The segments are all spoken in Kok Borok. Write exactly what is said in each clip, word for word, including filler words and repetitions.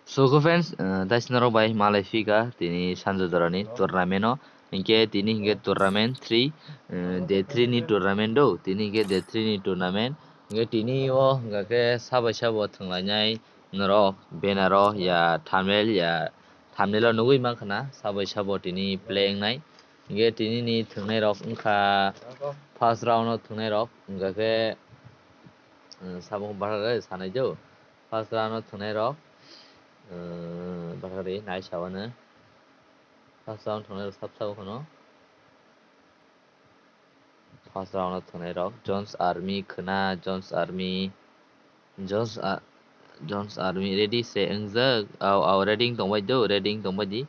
So, friends, uh, taisi norok bai malai phika tini sanjo jorani tournament o. Hinkhe tini hinkhe tournament three, uh, day three ni tournament do. Tini hinkhe day three ni tournament. Hinkhe tini o hinkhe sabai sabo thwnglainai norok banner o ya thumbnail ya thumbnail o nugui mankha na sabai sabo tini play wngnai. Hinkhe tini ni thwngnai rok wngkha first round o thwngnai rok hinkhe, uh, sabo bahai sanai do. First round o thwngnai rok, uh, bahari nai sawano. First round thwngnai rok sab sabo kheno. First round o thwngnai rok Jones Army khna, Jones Army, Jones, a-, Jones Army ready se wngjak. Au, au, ready wng tongbai do, ready wng tongbai di,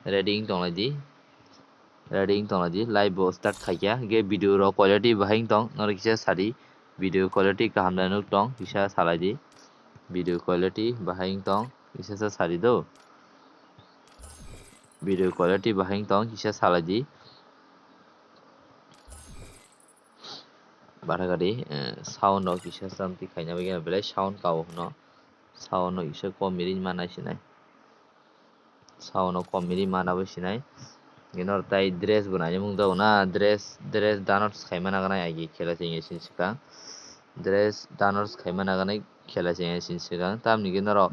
ready wng tonglai di, ready wng tonglai di. Live bo start khaikha, ge video rok quality bahai wng tong, norok kisa sadi. Video quality kaham da nuk tong, kisa salai di. Video quality bahai wng tong, kisa sa sadi do. Video quality bahai wng tong, kisa salai di. Bara gari, eh, sound rok kisa samti khaina bagwi belai sound kabo hwno. Sound rok kisa kom ri mana sinai. Sound rok kom ri mana bo sinai. Gino tai dress bo nai mung jago na, dress, dress dano swkhaima naganai agi khela chengya sini swkang. Dress dano swkhaima naganai khela chengya sini swkang. Tamni gino rok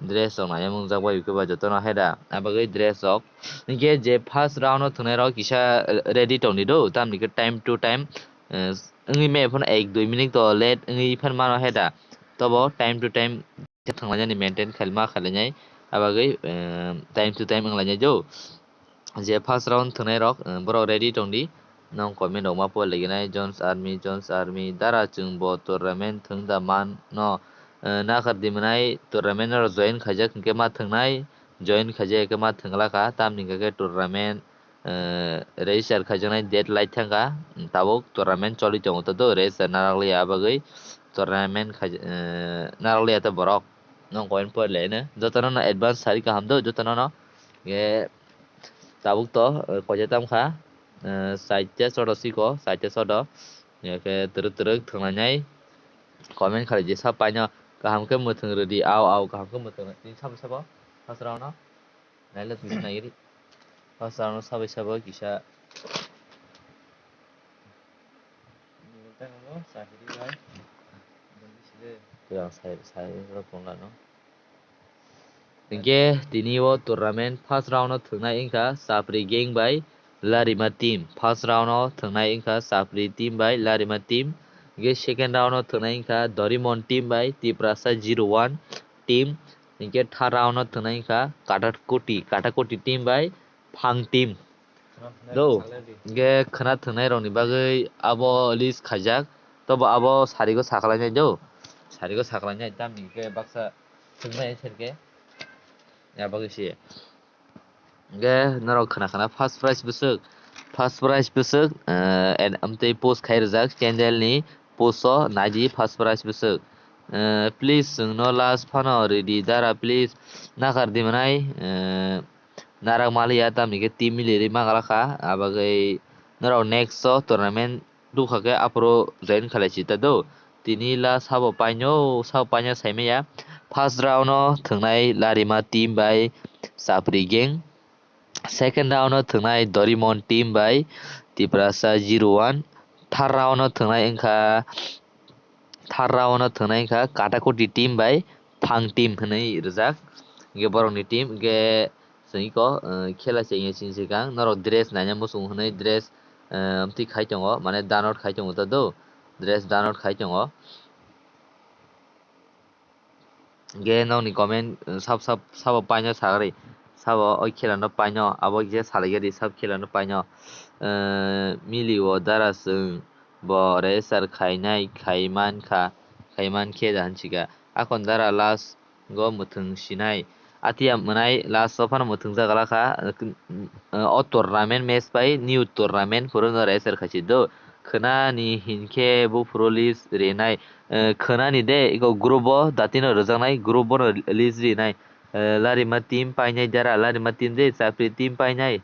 dress rok nai mung jak bai jotono hai da. Abagwi dress rok. Hinkhe je first round o thwngnai rok kisa ready tongdi do. Tamni khe time to time, eh, wngwi maya phano ek dui minute to late wngwi phan mano hai da. Tobo time to time khe thwnglainani maintain khaima khailainai. Abagwi, eh, time to time wnglainai do. Je first round thwngnai rok, eh, borok ready tongdi. Nong comment rok ma pol liginai, Jones Army, Jones Army, dara chwng bo tournament thwng da man no, eh, nakhar di mwnai tournament no join khaijak hinkhe ma thwngnai, join khaijak hinkhe ma thwngla kha, tamni hinkhe tournament, eh, register khaijaknai date lai thangkha, tabuk tournament choli tongo to do, register narak liya bagwi tournament khai, eh, narak liya to borok. Nong comment pol lai no, jotono no advance sari kaham do, jotono no, ge tabuk to, eh, koicha tam kha, eh, saite sodo siko, saite sodo. Hinkhe twrwk twrwk thwnglainai comment khalai di, sab paino kaham khe mwthwng rwdi, au, au, kaham khe mwthwng rwdi, sabo, sabo, first round o nailak twi nai ri. First round o sabai sabo kisa. Twlang sai, sai rok tongla no. Hinkhe tini o tournament first round o thwngnai wngkha Chapri Gang bai Larima team. First round o thwngnai wngkha Chapri team bai Larima team. Hinkhe second round o thwngnai wngkha Dorimon team bai Tiprasa zero one team. Hinkhe third round o thwngnai wngkha Katakoti, Katakoti team bai Phang team. Do, ge khwna thwngnai rokni bagwi abo list khaijak. Tobo abo sarigo sakhlainai do. Sarigo sakhlainai tamni ke baksa thwngnai serke. Ya bagwi se. Ge norok khwna khwna first prize bwswk. First prize bwswk, eh, and amtwi post khai rijak channel ni post o naidi first prize bwswk. Eh, please chwngno last phano ridi dara please. Nakhar di mwnai, eh, narak maliya tamni khe team miliri magalakha, abagwi norok next o tournament dukha khe aphuru join khalai si ta do. Tini la sabo paino, sabo paino saimaya. First round o thwngnai Larima team bai Chapri Gang. Second round o thwngnai Dorimon team bai Tiprasa zero one. Third round o thwngnai wngkha, third round o thwngnai wngkha Katakoti team bai Phang team hwnwi rijak. Hinkhe borokni team hinkhe chwng iko, eh, khela chengya sini swkang norok dress naina muchung hwnwi dress, eh, amtwi khai tongo, mane download khai tongo ta do, dress download khai tongo. Ge nokni comment, eh, sab, sab, sabo paino sagri, sabo oi khela no paino, abo je salai gari sab khela no paino. Eh, mili o dara chwng bo register khainai, khaiman kha, khaiman khe da hinchika. Akon dara last go mwthwng sinai. Atiya mwnai last o phano mwthwng jagalakha, eh, o tournament match bai new tournament phuru no register khaisi do. Khwnani hinkhe buphuru list rinai, eh, khwnani de iko group o datino rwjaknai group bono list rinai. Eh, Larima team painai dara, Larima team de Chapri team painai.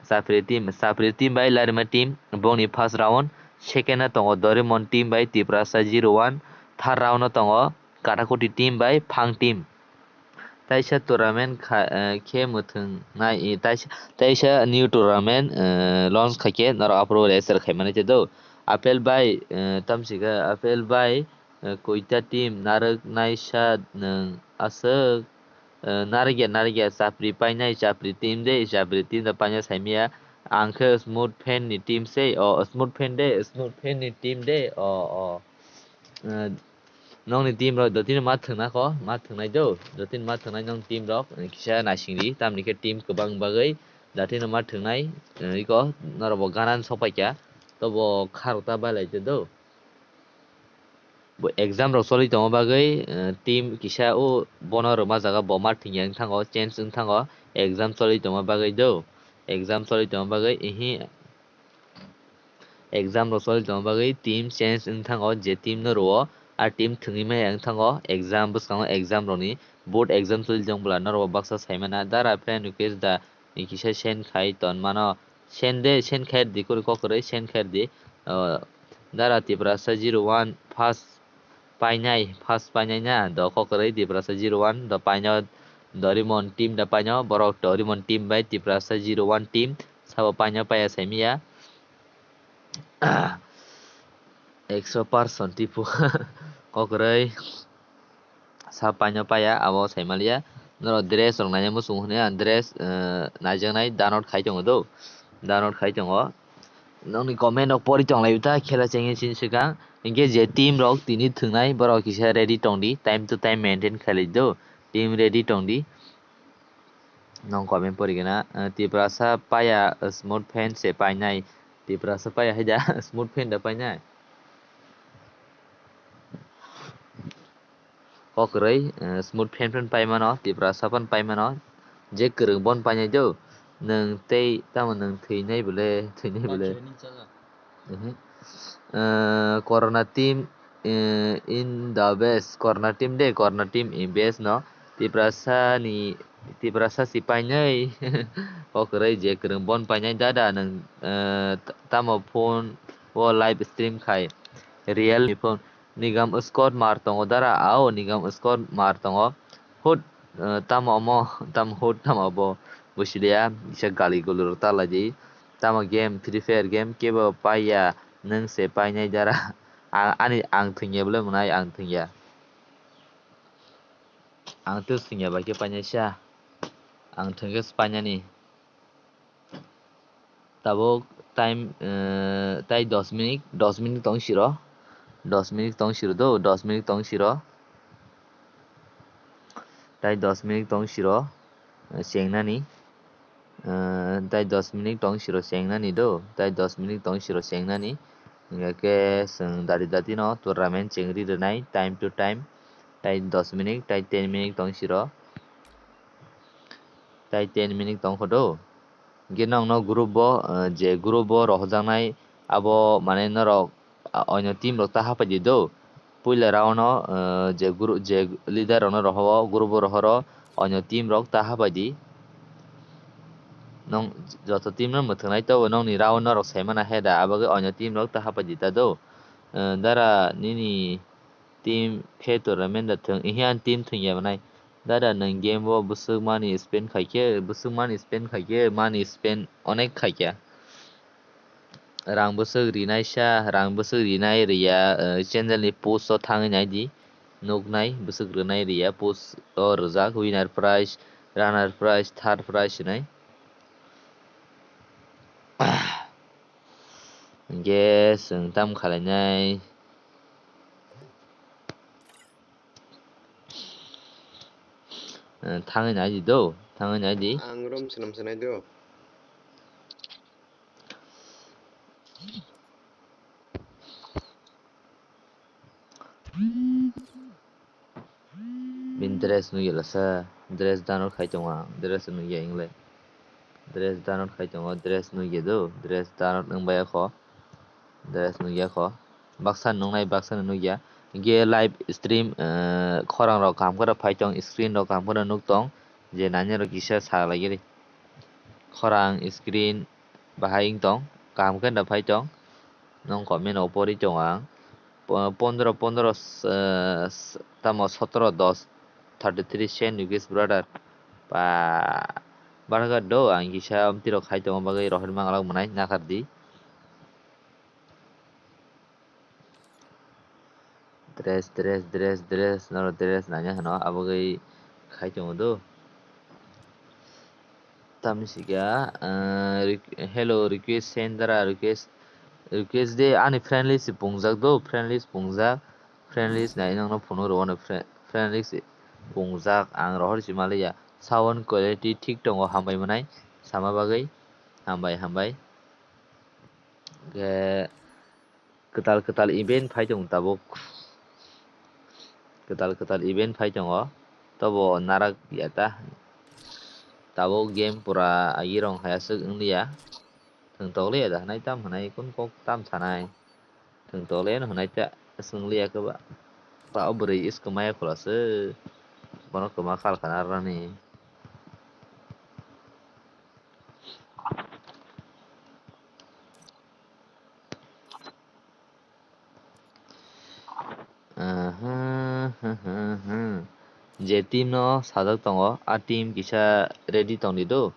Chapri team, Chapri team bai Larima team bongni first round, second o tongo Dorimon team bai Tiprasa zero one, third round o tongo Katakoti team bai Phang team. Taisa tournament kha, eh, khe mwthwng nai, eh, taisa, taisa new tournament, eh, launch khaikhe norok aphuru register khaimani te do. Apple bai, eh, tamsika Apple bai, eh, koita team narwk naisa nwng aswk, eh, narwkya, narwkya, chapri painai, chapri team de, chapri team da paina saimaya. Ang khe smooth fan ni team se, o smooth fan de, smooth fan ni team de, o, o. Eh, nokni team rok dotino ma thwngna kho, ma thwngnai do, dotino ma thwngnai nong team rok, eh, kisa naising di, tamni khe team kwbang bagwi dotino ma thwngnai, eh, iko norok bo gana sok paikha, tobo kharok ta bai lai do. Bo exam rok choli tongma bagwi, eh, team kisa o bono rwma jaga bo ma thwngya wng thango, change wng thango, exam choli tongma bagwi do, exam choli tongma bagwi, ihi. Exam rok choli tongma bagwi team change wng thango, je team no rwo, a team thwngwi maya wng thango. Exam bwskango exam rokni board exam choli tong bwla norok bo baksa saimana. Dara friend request da ni kisa send khai ton mano. Send de, send khair di, kori kok kwrwi send khair di. O, dara Tiprasa zero one first painai, first painai na, do kok kwrwi Tiprasa zero one, do paino Dorimon team da paino, borok Dorimon team bai Tiprasa zero one team sabo paino paiya saimiya. Ekso percent tipo. Kok kwrwi sa paino paiya, abo saimaliya. Norok dress rok naina muchung hwnwi ang dress, eh, naijaknai download khai tongo do. Download khai tongo. Nokni comment rok pori tonglaio ta, khela chengya chini swkang. Hinkhe je team rok tini thwngnai, borok kisa ready tongdi, time to time maintain khailai do. Team ready tongdi. Nong comment pori gana, eh, Tiprasa paiya, eh, smooth fan se painai. Tiprasa paiya haida, smooth fan da painai. Kok kwrwi, eh, smooth fan fan pai mano, Tiprasa phan pai mano. Je kwrwng bon painai do. Nwng tei tamo nwng thwinai bole, thwinai bole. Mhm. Eh, Corona team, eh, in the best. Corona team de, Corona team in best no. Tiprasa ni, Tiprasa si painai. Kok kwrwi je kwrwng bon painai dada nwng, eh, t-, tamo phone o live stream khai. Realme phone. Nigam Scott mar tongo dara, ao Nigam Scott mar tongo. Hut, eh, tamo omo, tam hut, tamo obo. Busilia, kisa gali gulu rok ta lai di. Tamo game, Free Fire game, kebo paiya, nwng se painai dara. A-, ani, ang thwngya bole mwnai, ang thwngya. Ang tei thwngya bai khe painai sa. Ang thwngkhe se painani. Tabuk time, eh, tai dos minute, dos minute tong siro. Dos minute tong siro do, dos minute tong siro. Tai dos minute tong siro, eh, chengnani. Eh, tai dos minute tong siro chengnani do, tai dos minute tong siro chengnani. Hingkha khe chwng dati dati no tournament chengri rwnai time to time. Tai dos minute, tai ten minute tong siro. Tai ten minute tong kho do. Hingke nokno group bo, eh, je group bo rohorjaknai abo mane norok, ah, oino team rok ta hapai di do. Puila round o, eh, je group, je leader rokno roho, group bo rohoro, oino team rok ta hapai di. Nong joto team no mwthwngnai tongo, nokni round norok sai mana he da, abo khe oino team rok ta hapai di ta do. Eh, dara nini team khe tournament da thwng, ihi an team thwngya mwnai. Dada nwng game o bwswk money spend khaikhe, bwswk money spend khaikhe, money spend onek khaikha. Rang bwswk rinai sa, rang bwswk rinai riya, eh, channel ni post o thangwi naidi. Nuknai bwswk rinai riya, post o rijak winner prize, runner prize, third prize hinwi. Hingke chwng tam khlainai. Eh, thangwi naidi do, thangwi naidi. Ang rom swnam swnai do. Bini dress nugya lasa, dress download khai tongo ang, dress nugya ingle. Dress download khai tongo, dress nugya do, dress download wng bai kho. Dress nugya kho. Baksa nungnai, baksa no nugya. Hingke live stream, eh, khorang rok kaham kheno phai tong, screen rok kaham kheno nuk tong. Je nani rok kisa sa lagi ri. Khorang screen bahai wng tong, kaham kheno phai tong. Nong comment o pori tong ang. Po-, pondro, pondro, eh, s-, tamo sotro, dos. thirty three Saint Nicholas brother. Pa barga do ang kisa amtiro khai tongma bagwi rohorma manglak mwnai nakardi. Dress, dress, dress, dress, noro dress nanya hano, abogwi khai tongo do. Tamni sika, ah, rek-, hello, request send dara, request, request de ani friend list pungjak do, friend list pungjak, friend list nai nangno phunuk rw ano, fri-, friend list pungjak, ang rohor si maliya, sound quality thik tongo, hambai mwnai, sama bagwi, hambai, hambai. Khe kwtal kwtal event phai tongo tabuk. Kwtal kwtal event phai tongo. Tobo narak ya ta. Tabuk game pura agi rong hai aswk wng liya. Thwng tok liya da hwnai tam hwnai kun kok tam sanai. Thwng tok liya no hwnai ta aswk wng liya khe ba. Ta o bwrwi is kwmaya khula se. Bono kwma khal khana rani. Aha, ha, ha, ha. Je team no sajak tongo, a team kisa ready tongdi do.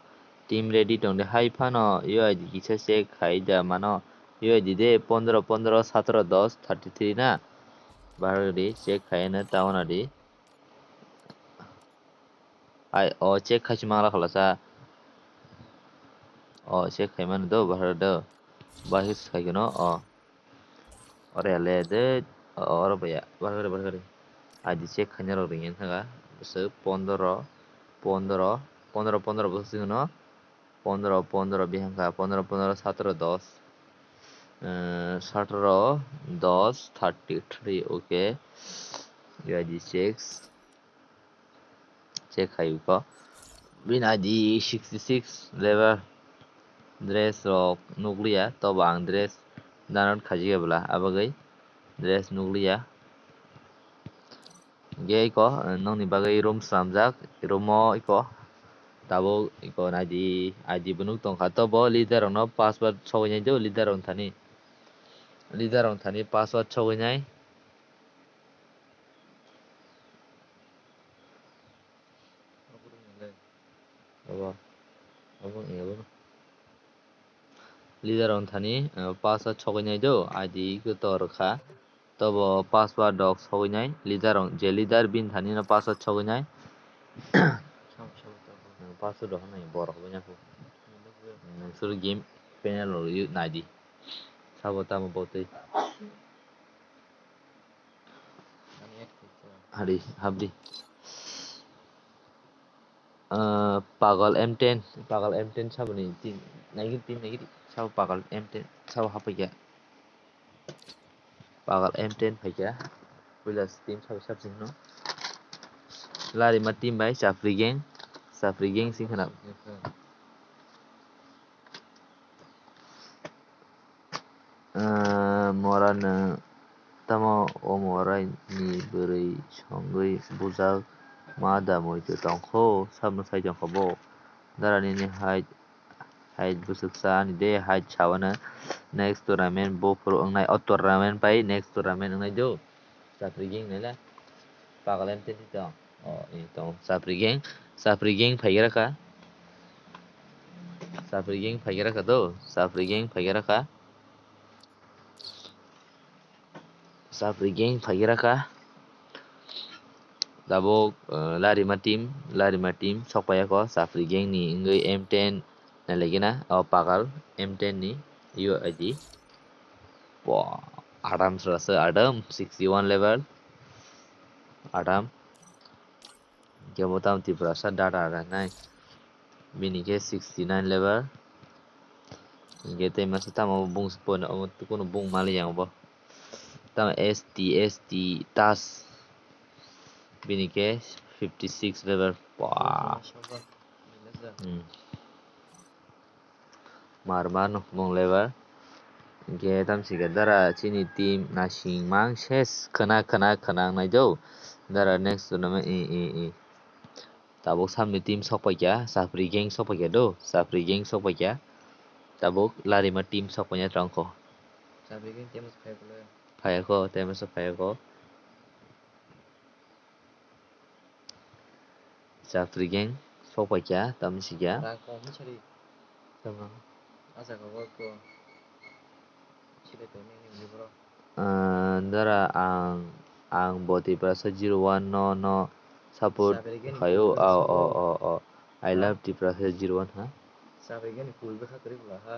Team ready tongdi, hai phano U I D kisa check khai da mano. U I D de pondro, pondro, satro, dos, thirty three na. Bahar di check khai na taona di. Ai, o check khai si mangra khala sa. O check khai mano do, bahar do. Bahar khai gano, o. Ore le de, o, oro baya, bahar, bahar. I D check khai na rok ring yang thaga. Bwswk pondro, pondro, pondro, pondro bwswk sing no. Pondro, pondro bihang kha, pondro, pondro, satro, dos. Eh, satro, dos, thirty three, okay. U I D check. Check khai ko. Bini I D sixty six level. Dress rok nukliya, tobo ang dress download khajiya bwla, abagwi dress nukliya. Ge iko, nokni bagwi room swnamjak, room o iko tabuk iko I D, I D bo nuk tongkha, tobo leader rokno password sogwi nai do, leader rok thani, leader rok thani password sogwi nai. Abo, abo ni abo. Leader rok thani, eh, password sogwi nai do, I D kotor kha. Tobo password rok sogwi nai, leader rok, je leader bini thani no password sogwi nai. Password rok nai borok bai nai. Suru game panel rok nai di. Sabo tamo botwi. Hari, habdi. Ah, pagal M ten, pagal M ten saboni team, naigir team, naigir sabo pagal M ten, sabo haphaikha. Pagal M ten phaikha. Puila team sabo sab sing no. Larima team bai Chapri gang, Chapri gang sing khana. Ah, mora nwng tamo o morai ni bwrwi songwi bujak ma da muitu tongkho, sabno sai tongkha bo. Dara nini height, height bwswk sa ani de, height sabano next tournament bo phuru wngnai, o tournament pai next tournament wngnai do. Chapri gang nai le. Pagal M ten tong. O, e tong. Chapri gang. Chapri gang phaigra kha. Chapri gang phaigra kha do. Chapri gang phaigra kha. Chapri gang phaigra kha. Tabuk, eh, Larima team, Larima team sokpaiya kho. Chapri gang ni wngwi M ten nai lagi na. O pagal M ten ni U I D. Bo, Adam srasa Adam, sixty one level. Adam. Kebo tam Tiprasa data ranai. Bini khe sixty nine level. Hingke tei masa tamo bung se pono, omo kunu bung mali yang bo. Tamo S T, S T, tas. Bini khe fifty six level. Wah. Hmm. Mar mar no bung level. Hingke tamsike dara chini team nasing mang ses khna khna khna wngnai do. Dara next tournament i, i, i. Tabuk samni team sokpaikha, Chapri gang sokpaikha do, Chapri gang sokpaikha. Tabuk Larima team sokpaina tongkho. Chapri gang temo se phai kho le. Phai kho, temo se phai kho. Chapri gang sok pai kha, tam si kha. Rang kom ni sari. Tama. A jaga o ko. Sile to ni ni bro. Ah, dara ang, ang bo Tiprasa zero one no, no support Chapri gang ni khayo. Tiprasa Oh, oh, zero one. Oh, oh. I Ha? Love Tiprasa zero one, ha? Chapri gang ni kul bwkha kwrwi bwla ha.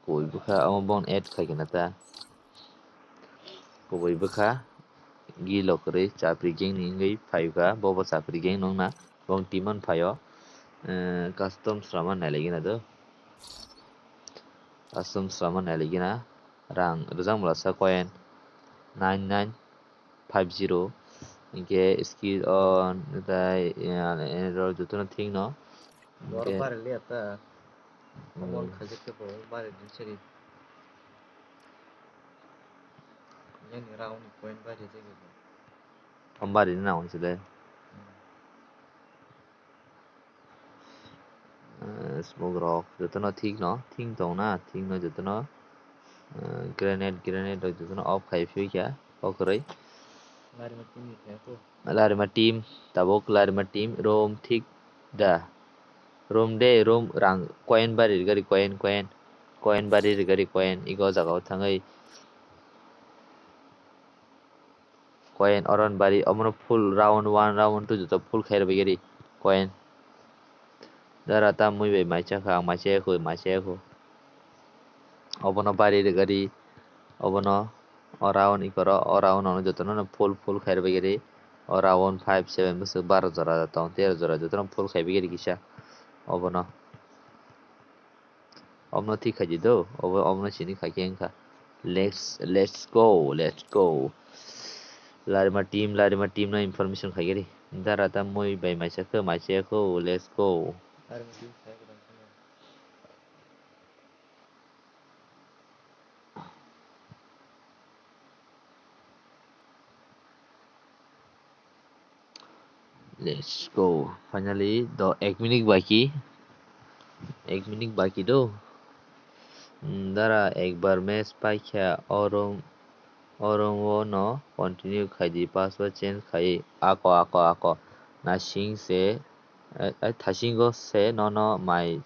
Kubui bwkha, omo bong add khai khe na ta. Kubui bwkha, gilo kwrwi, chapri gang ni wngwi phai kha, bo bo chapri gang nung na, bong team on phai o, eh, custom swrama nai lai gina do. Custom swrama nai lai gina, rang rwjak mala sa coin nine nine five zero, hinkhe skill on, tai, eh, jotono thik no. Borok hinkhe bari liya ta. Omo Hmm. Khaijak khe bo bari din seri. Yani round ni point bari jagwi bo. Tom bari ni nang se de. Hmm. Eh, smoke rok jotono thik no, thik tong na, thik no jotono, eh, grenade, grenade rok jotono off khai phi kha, o kwrwi. Larima team ni khe ko. Larima team, tabuk Larima team, room thik da. Room de, room rang, coin bari rigari coin, coin, coin bari rigari coin, iko jaga o thangwi. Coin oron bari, omono full round one, round two joto full khairok bagari coin. Dara ta mui bai mai chakha, ang mai chaya khu, mai chaya khu. Obono bari rigari, obono o round ikoro, o round ono jotono no full, full khairok bagari. O round five, seven bwswk baro jora tong, tero jora jotono full khai bagari kisa. Obono. Omno thik khai di do, obo, omno sini khai khe wngkha. Let's, let's go, let's go. Larima team, Larima team no information khai khe di. Dara ta mui bai mai chakha, mai chaya khu, let's go. Larima team khai khe. Let's go. Finally, do ek minute baki. Ek minute baki do. Hmm, dara ekbar match paikha, o room, o room o no continue khai di, password change khai. Ako, ako, ako. Nasing se, eh, eh, thasingo se nono mai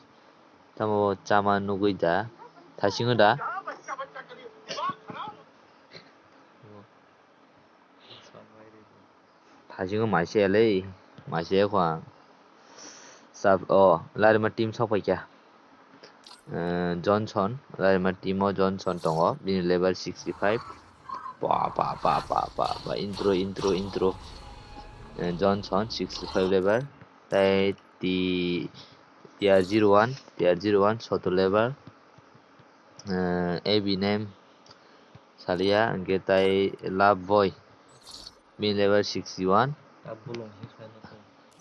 tamo chama nugui da. Thasingo da. Thasingo mai se le, mai se kho ang. Sab, o, Larima team sok paikha. Eh, Johnson, Larima team o Johnson tongo, bini level sixty five. Pa, pa, pa, pa, pa, pa, intro, intro, intro. Eh, Johnson, sixty five level. Tai ti, T R zero one, T R zero one, soto level. Eh, A B name, salia, hingke tai Love Boy. Bini level sixty one.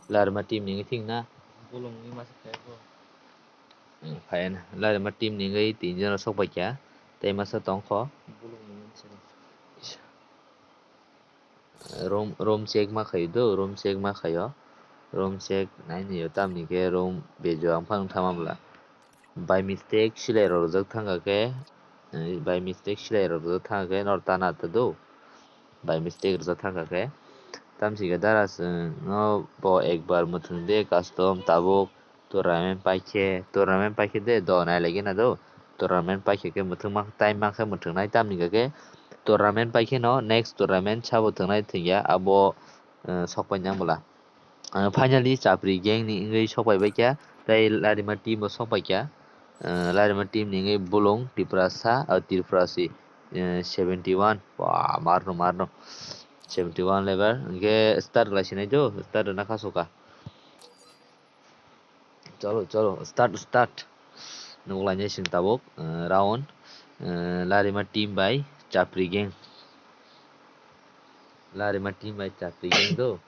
Larima team ni thing na. Bolong ni masa kaya ko. Hmm, fine. Larima team ni wngwi tin jona sok paikha. Tei masa tongkho. Bolong ni masa. Room, room check ma khayo do, room check ma khayo. Room check nai ni yo, tamni khe room bejo ang phang thama bwla. By mistake silai rok rwjak thangkha khe, eh, by mistake silai rok rwjak thangkha khe nor tana ta do. By mistake rwjak thangkha khe. Tamsi khe dara chwng no bo ekbar mwthwng de custom tabuk. Tournament paikhe, tournament paikhe de do nai lagi na do. Tournament paikhe khe mwthwng ma, time ma khe mwthwng nai, tamni khe tournament paikhe no next tournament sabo thwngnai thwngya abo, eh, sok pai nang bwla. Eh, finally chapri gang ni wngwi sok pai bai kha, tei Larima team bo sok pai kha. Eh, Larima team ni wngwi Bolong, Tiprasa, ah, Tiprasi, eh, seventy one. Wah, marno, marno. Seventy one level. Hingke start lai sinai do, start rwna kha soka. Cholo, cholo, start, start. Nuk lainai sing tabuk, eh, round, eh, Larima team bai Chapri gang. Larima team bai Chapri gang do.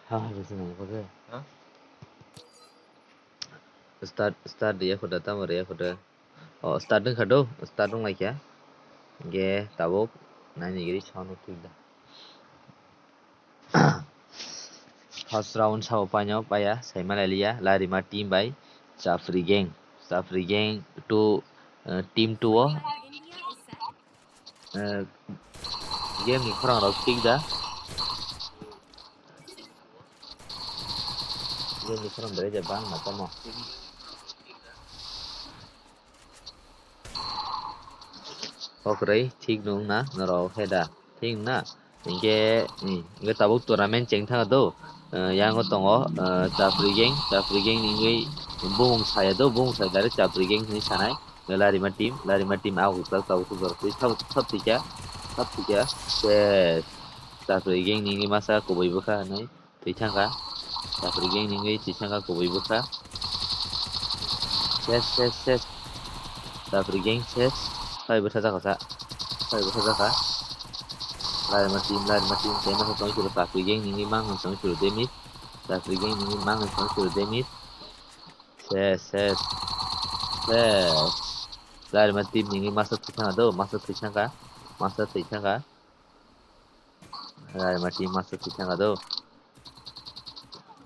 Ha, ha, bisi nang kode. Ha? Start, start riya kode, tamo riya kode. Oh, start wngkha do, start wng laikha. Ge tabuk nai ni giri sound thik da. First round sao paino paya, saima lai liya, Larima team bai Chapri gang. Chapri gang two, eh, team two o. eh, game ni khorang rok thik da. Game ni khorang belai de bang na tamo. Okroi, thik nung na, norok he da. Thik na. Hinkhe, hmm, hinkhe tabuk tournament cheng thang do. Eh, yango tongo, eh, Chapri Gang, Chapri Gang ni wngwi bumung saya do, bumung saya direct Chapri Gang hinwi sanai. Larima team, Larima team, ah, ujak tabuk ujak twi, sab-, sab tikya, sab tikya. Yes. Chapri Gang ni wngwi masa kubui bwkha hinwi. Twi thangkha. Chapri Gang ni wngwi twi thangkha kubui bwkha. Ses, ses, ses. Chapri Gang ses. Phai bwtha jakha sa. Phai bwtha jakha. Larima team, Larima team. Tei masa tong chwlo Chapri Gang ni wngwi mang tong chwlo damage. Chapri Gang ni wngwi mang tong chwlo damage. Ses, ses. Ses. Larima team ni wngwi masa twi thangkha do, masa twi thangkha. Masa twi thangkha. Larima team masa twi thangkha do.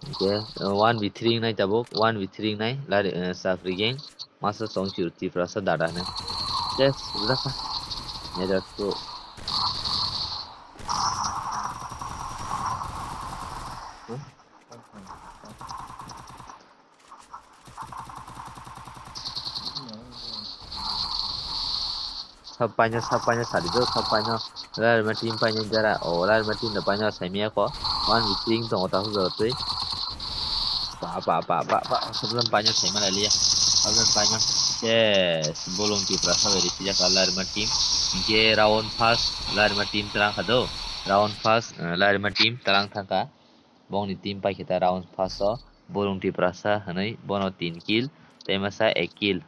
Hinkhe, uh, one v three wngnai tabuk, one v three wngnai, Lari, uh, Chapri Gang, masa tong chwlo Tiprasa dada hwnwi. Yes, rijak kha. Medak to. Sab paina, sab paina sadi do, sab paina. Larima team paina jara, o, Larima team da paina saimaya ko. One v three tongo ta hujaro twi. Pa, pa, pa, pa, pa, sab paina saima laliya. Sab paina. Yes, bolong Tiprasa bai risi jaka Larima team. Hinkhe round first, Larima team twlang kha do. Round first, eh, Larima team twlang thangkha. Bongni team paikhe ta round first o Bolong Tiprasa hwnwi bono tin kill tei masa ek kill.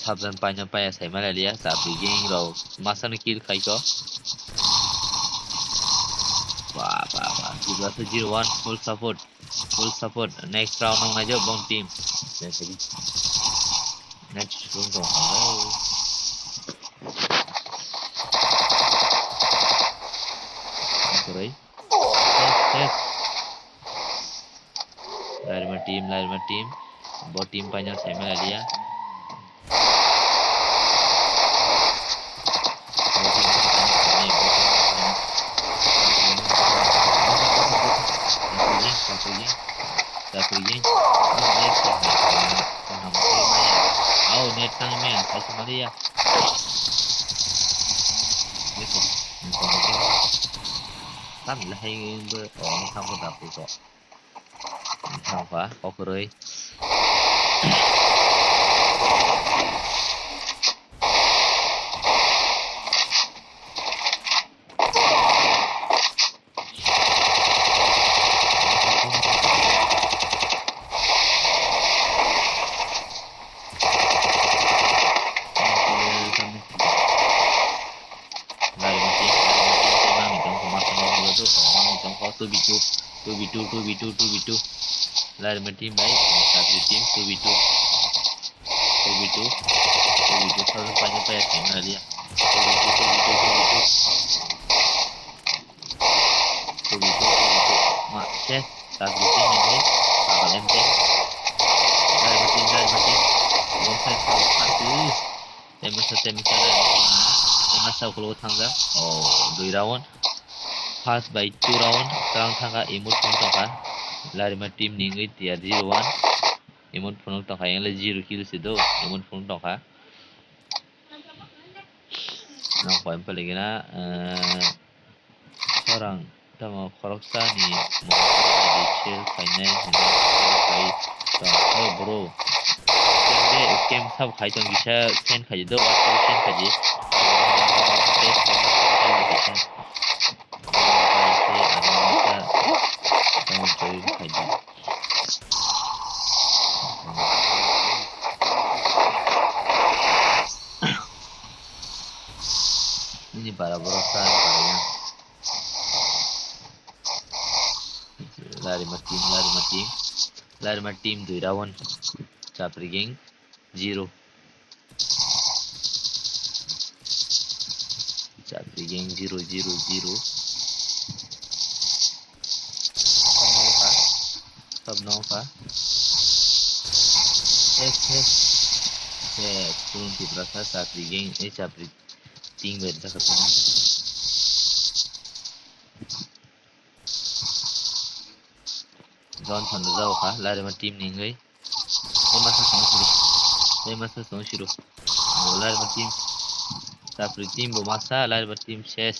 Sabjan paino paya saima laliya, Chapri Gang rok masano kill khaikho. Ba, ba, ba, Tiprasa zero one full support, full support. Next round nung naijo bong team. Next round tong kha. Okoroi. Yes, yes. Larima team, Larima team. Bo team paina saima laliya. Bo team paina saima laliya. Au, net tang me, sai sama dia. Tam lahai be, oh, ni tang ko dapur ko. Ni tang pa, okoroi. Two v two, two v two, two v two. Larima team bai, Chapri team, two v two. Two v two, two v two, thousand five hundred players ni wngkha dia. Two v two, two v two, two v two. Two v two, two v two. Ma, se, Chapri team ni, Chapri team. Larima team, Larima team. Wrong side, wrong side. Temasa, temasa, temasa ukulok thangjak. Oh, dui round. First by two round, twlang thangkha, emote phunuk tongkha. Larima team ni wngwi tiya zero one. Emote phunuk tongkha, yang le zero kill se do, emote phunuk tongkha. Nang koi paligina, eh, Khorang tamo khoroksa ni mung share khainai hwnwi share khai tong kho bro. Scam de, scam sabo khai tong kisa send khai di do, WhatsApp send khai di. Tamo join khai di. Ini bara borok sa para yang. Larima team, Larima team. Larima team dui round. Chapri gang zero. Chapri gang zero, zero, zero. Sab nokha. Sab nokha. Yes, yes. Khe Kurun Tiprasa Chapri gang, eh, Chapri team bai rijak kha. Johnson rijak kha, Larima team ni wngwi. Tei masa song siro. Tei masa song siro. Bo Larima team. Chapri team bo masa, Larima team ses.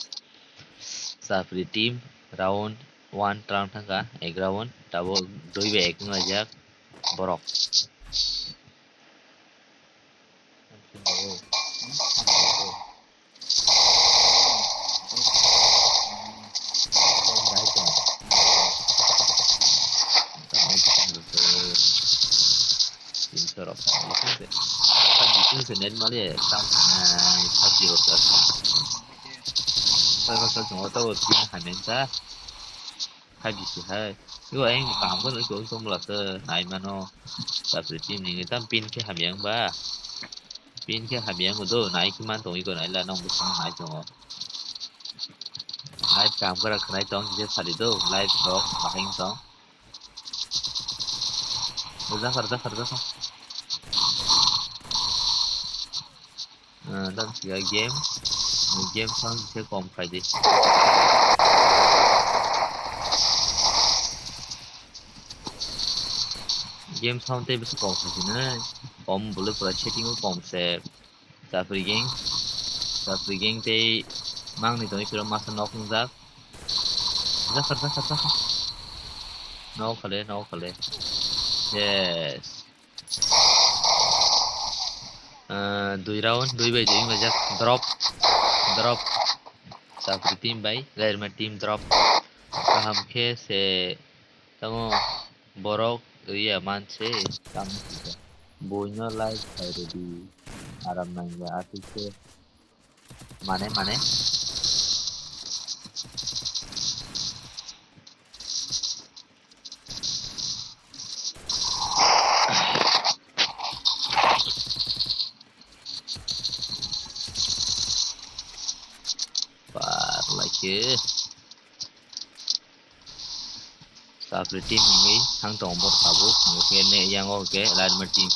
Chapri team round one tlang thangkha, ek round, tabuk dui bai ek wnglaijak borok. Team sorok. Five G se net mali tam, eh, five G rok. Five G se jong auto pin hamen ta. Five G se hai. Yo, ayang kaham ko, ko, ko mula se nai mano. Chapri team ni tam pin khe hamyang ba. Pin khe hamyang do, nai khe man tong iko nai la nong bwsang nai tongo. Live kaham khe ra khwnai tong, je sadi do, live rok bahai tong. Jakha, jakha, jakha. Ah, dan siya game. Game sound se kom khai di. Game sound tei bisi kom khai di nai. Kom bole pura setting o kom se. Chapri gang. Chapri gang tei mangni tongwi pura masa nok wngjak. Jakha, jakha, jakha. Nok khale, nok khale. Yes. Ah, dui round, dui bai dui wnglaijak. Drop. Drop. Chapri team bai, Larima team drop. Kaham khe se tamo borok ya man se tamo sika. Buino like khai rwdi. Aram nangya atwise. Mane, mane. Par like. Chapri team wngwi thang tongo bo tabuk. Hwnkhe ne yang o hwnkhe Larima team.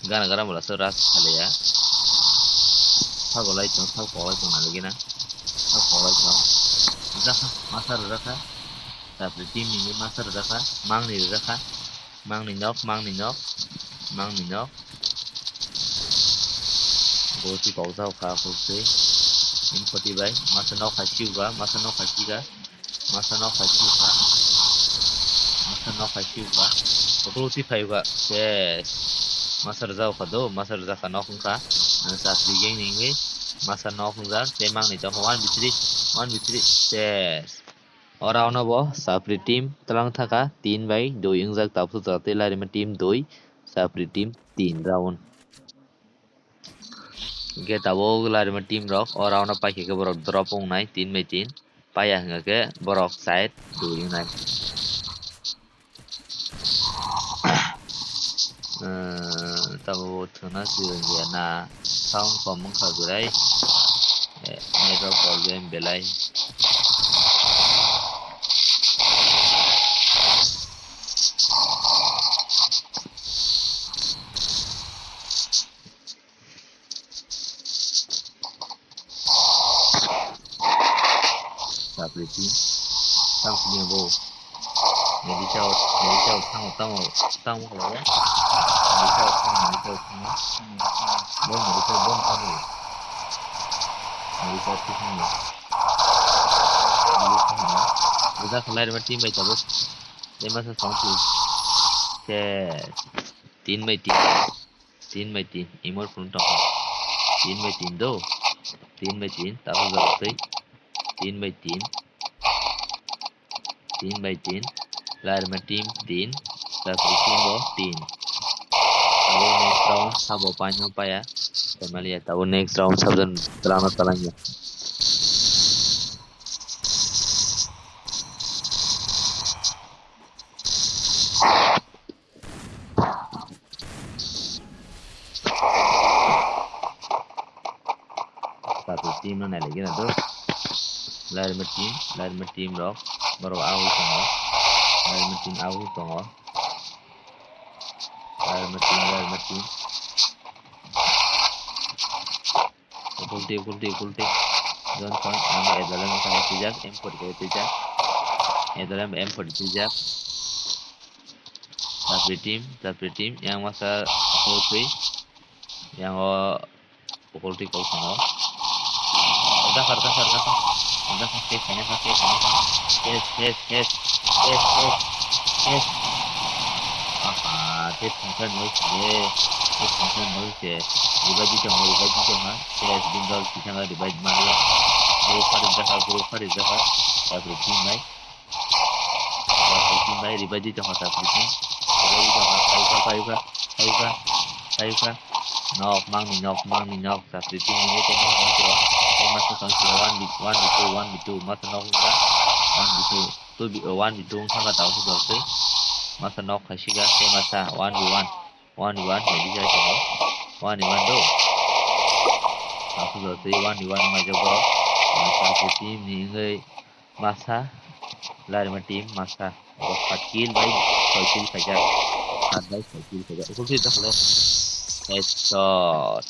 Gana gana bola se rush khalaiya. Sabo lai tong, sabo kolai tong nalagina. Sabo kolai tong. Jakha, masa rwjakha. Chapri team ni masa rwjakha. Mangni rwjakha. Mangni nok, mangni nok. Mangni nok. Bo si kok jao kha, kok se. Info ti bai. Masa nok hai siu ga, masa nok hai siga. Masa nok hai siu ga. Masa nok hai siu ga. Oklo ti phai ga. Yes. Masa rwjak kha do, masa rwjak kha nok wngkha. Chapri gang ni wngwi. Masa nok wngjak. Tei mangni tong kha one v three. One v three. Yes. O round o bo Chapri team tlang thaka tin bai dui wngjak, tabuk jora tei Larima team dui, Chapri team tin round. Hwnkhe tabuk Larima team rok o round o paikha khe borok drop wngnai tin bai tin, paiya hwnkhe borok side dui wngnai. Tabuk thwna swrwngya na sound kom wngkha kwrwi. Network problem belai. Chapri team. Tamo sini bo. Nedi chao, nedi chao, tamo, tamo, tamo kalo. Nedi chao, tamo, nedi chao, tamo. Bon, nedi chao, bon, tamo. Nedi chao, tamo. Nedi chao, tamo. Udah khalai rema team bai tabuk. Lima sa song tu. Yes. Tin bai tin. Tin bai tin, imor phunuk tongkha. Tin bai tin do. Tin bai tin, tabuk jora twi. Tin bai tin. Tin bai tin. Larima team tin. Chapri team bo tin. Tabuk next round sabo paino paya. Tei maliya tabuk next round sabjani twlangno twlangya. Chapri team no nai lagi na do. Larima team, Larima team rok. Borok ahu tongo. Larima team ahu tongo. Larima team, Larima team. Kulti, kulti, kulti. Johnson, ang Edalem ang tijak, M forty-five tijak. Edalem M forty tijak. Sapri team, Sapri team, yang masa kulti. Yang o kulti kau sango. Dakar, dakar, dakar. Dakar, kes, kes, kes, kes, kes. Kes, kes, kes. Kes, kes. Kes. Aha, kes, kes, kes, kes. Kes, kes, kes, kes. Revive di tong, revive di tong, ha. Kes, bindol, di tong, revive mania. Guru Faris dakar, Guru Faris dakar. Sapri team bai. Sapri team bai, revive di tong, Sapri team. Revive di tong, kayuka, kayuka, kayuka, kayuka. Nok, mangni nok, mangni nok. Sapri team ni temo, temo, temo. Temo, temo, temo, one v one v two, one v two. Masa nok, one v two. Two v, one v two wngkha kha, tamo se jol se. Masa nok khai sika, tei masa one v one. One v one, ready khai sika. One v one do. Tamo se jol se, one v one wngmai jok borok. Sapri team ni wngwi masa, Larima team masa. Bo sat kill bai soi kill khaijak. Sat bai soi kill khaijak. Ukul sui dakhlo. Headshot.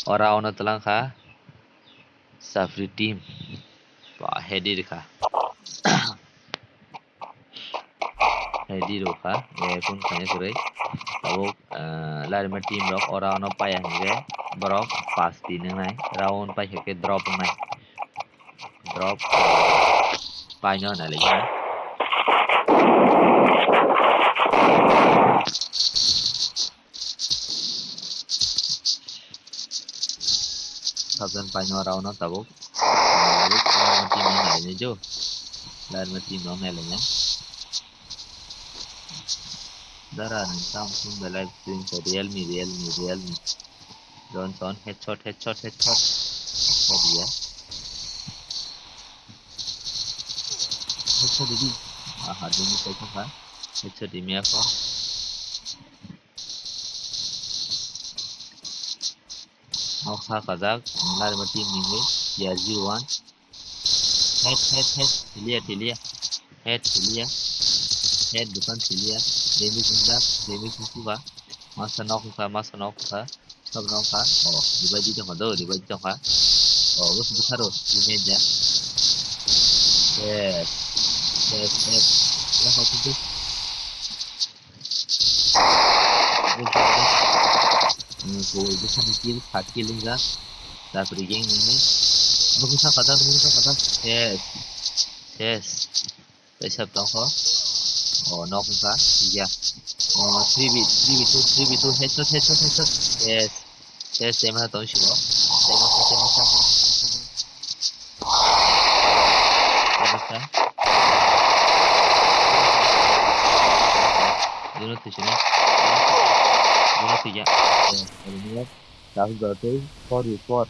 Ora ono twlang kha. Sapri team. Ba, head rikha. Head rikha. E, kun khani kwrwi. Tabuk, eh, Larima team rok ora ono paya hingke. Borok pass di nwngnai. Round pai khe drop wngnai. Drop. Paino nalai ya. Sabjan paino rauno tabuk. Tabuk, Larima team no nai nai jo. Larima team no nai lai nai. Dara nang tam sum da live stream ko Realme, Realme, Realme. Johnson, headshot, headshot, headshot. Headshot dia. Headshot di. Aha, dini sai kha. Headshot di mia ko. Noksa kajak, Larima team ni hoi, T R zero one. Head, head, head, thilia, thilia. Head, thilia. Head, bukan thilia. Damage wngjak, damage wngkha. Masa nok wngkha, masa nok wngkha. Sab nok wngkha. Oh, revive di tongkha do, revive di tongkha. Oh, bus butharo, teammate ja. Yes. Yes, yes. Wala kau kudu. Bwsani kill, sat kill wngjak. Chapri gang nini. Nukung sa kata, nukung sa kata. Yes. Yes. Kaisa tongkho. Oh, nok wngkha. Ya. Oh, three v, three v two, three v two. Headshot, headshot, headshot. Yes. Yes, tema tong siro. Tema sa, tema sa. Tema sa. Juno tisini. Juno tiga. Tahun berarti four v four.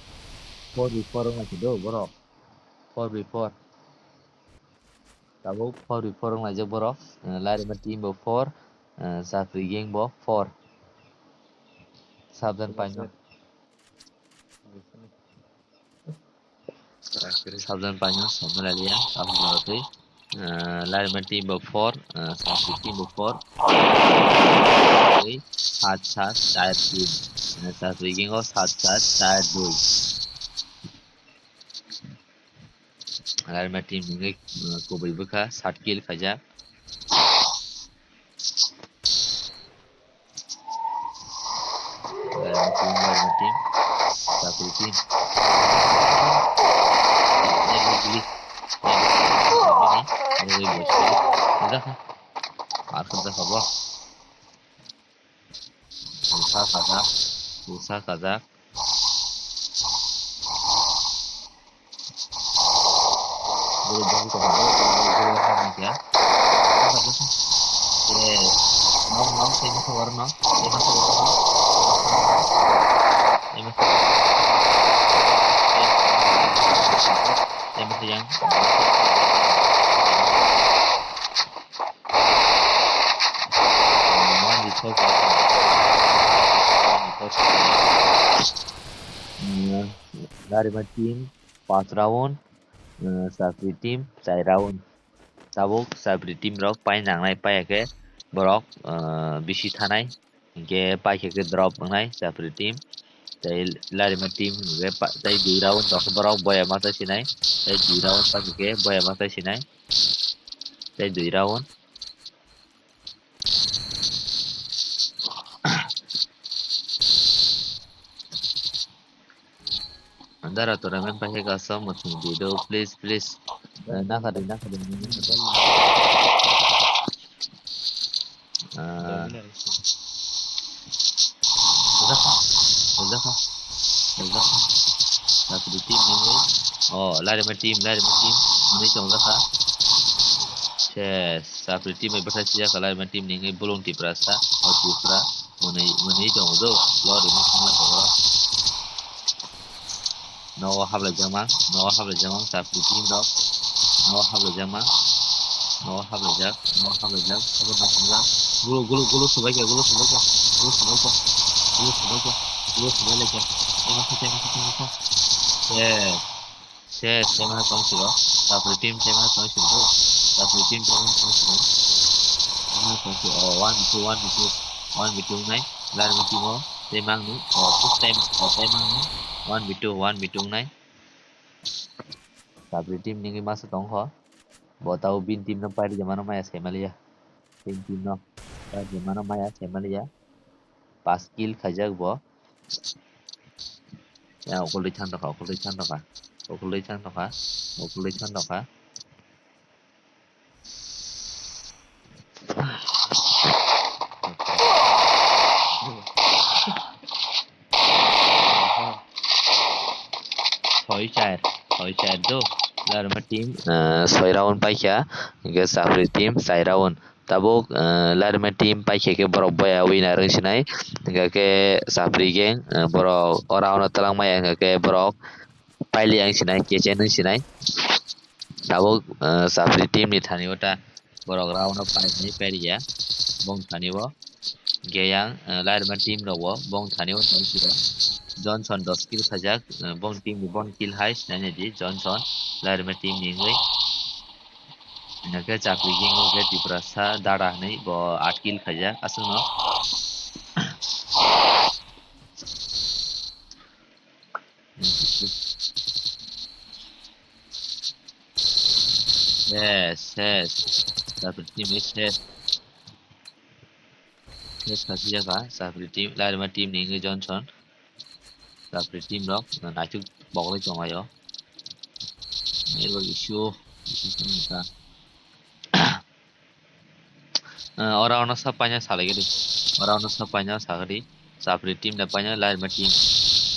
Four v four nggak sih do, bro. Four v four. Tabuk four v four wng laijak borok. Eh, Larima team bo four, eh, Chapri gang bo four. Sabjan paino. Sabjan paino, sabjan lalia, tabuk borok twi. Eh, Larima team bo four, eh, Chapri team bo four. Twi, sat sat, char team. Eh, Chapri gang o sat sat, char dui. Larima team ni, uh, kubui bwkha, sat kill khaijak. Larima team, Larima team, Chapri team. Larima team. Larima team. Larima team. Udah kah? Masuk dah, apa? Usa kajak, usa kajak. Guru dong tong, guru, guru, guru, guru, ya. Yes. Nok, nok, saya masuk warung, nok. Saya masuk warung, nok. Saya masuk. Saya masuk yang. Larima team pas round, eh, Chapri team char round. Tabuk Chapri team rok pai nangnai, paiya khe borok, eh, bisi thanai. Hinkhe paikhe khe drop wngnai Chapri team. Tei Larima team hwnkhe pa-, tei dui round tongkhe borok boya ma tei sinai. Tei dui round tongkhe boya ma tei sinai. Tei dui round. Andara tournament paikhe kaisa muchung di do, please, please. Eh, nakha di, nakha di, nakha di. Ah. Bujakha, bujakha, bujakha. Chapri team ni hoi. Oh, Larima team, Larima team. Mwnwi chongjakha. Ses, Chapri team bai bwthai sijakha, Larima team ni hoi Bulung Tiprasa, oh, Tipra. Mwnwi, mwnwi tongo do. Lorry ni thangna tongo. Nogo hablaijakma, nogo hablaijakma, Chapri team rok. Nogo hablaijakma, nogo hablaijak, nogo hablaijak, abo no hamjak. Gulu, gulu, gulu subaikha, gulu subaikha, gulu subaikha, gulu subaikha, gulu subailaikha. Tengma kha, tengma kha, tengma kha. Yes. Ses, tengma kha tong siro. Chapri team tengma kha tong siro. Chapri team tengma kha tong siro. Tengma kha tong siro. Oh, one v two, one v two, one v two nai. Larima team o tei mangni, oh, first time, oh, tei mangni. One v two, one v two nai. Chapri team ni masa tongkho. Bo tao bini team no pairi mano maya se maliya. Bini team no pairi mano maya se maliya. Pas kill khaijak bo. Ya, okolwi thang tongkha, okolwi thang tongkha. Okolwi thang tongkha. Okolwi thang tongkha. Soi char, soi char do. Larima team, eh, soi round paikha, hingke Chapri team char round. Tabuk, eh, Larima team paikha khe borok boya winner wng sinai. Hingke khe Chapri gang, eh, borok o round o twlangmaya hingke khe borok paili ang sinai, kechen wng sinai. Tabuk, eh, Chapri team ni thani o ta borok round o painai pairiya, bong thani o. Hingke yang, eh, Larima team rok o bong thani o tong siro. Johnson dos kill khaijak, eh, bong team ni bong kill hai sinai di Johnson Larima team ni wngwi. Hingke Chapri gang o khe Tiprasa Dada hinwi bo aat kill khaijak aswkno. Yes, yes. Chapri team is yes. Yes, khasi jaka. Chapri team, Larima team ni wngwi Johnson. Chapri team rok, na naithok boklai tongo ayo. Network issue, issue tongkha. Ah, ora ono sa paina salai gadi. Ora ono sa paina sagadi. Chapri team da paina Larima team.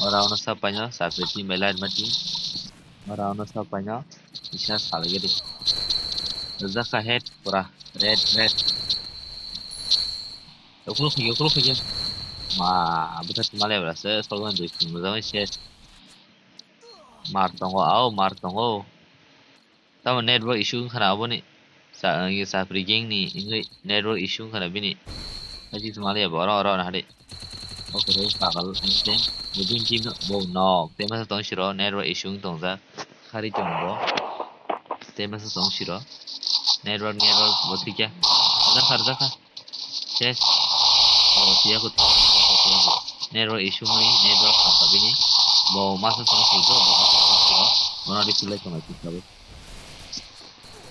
Ora ono sa paina Chapri team bai Larima team. Ora ono sa paina isa salai gadi. Jaka head pura red, red. Ukhul khigi, ukhul khigi. Ma, buta tumale bra se, solwan dui tum jang se. Mar tongo, au, mar tongo. Tamo network issue wngkha na aboni. Sa, ye Chapri gang ni wngwi network issue wngkha na bini. Haji tumale ya boro, oro na hade. Oke, re, pagal, instant. Mujung team no, bo nok. Tema sa tong siro, network issue wng tong jak. Khari tong bo. Tema sa tong siro. Network, network, bo thikya. Jakha, jakha. Ses. Oh, tiya ko, tiya ko, tiya ko, tiya ko. Network issue wngwi, network hamka bini. Bo masa tong siro, bo masa tong siro. Bono di kulai tong siro.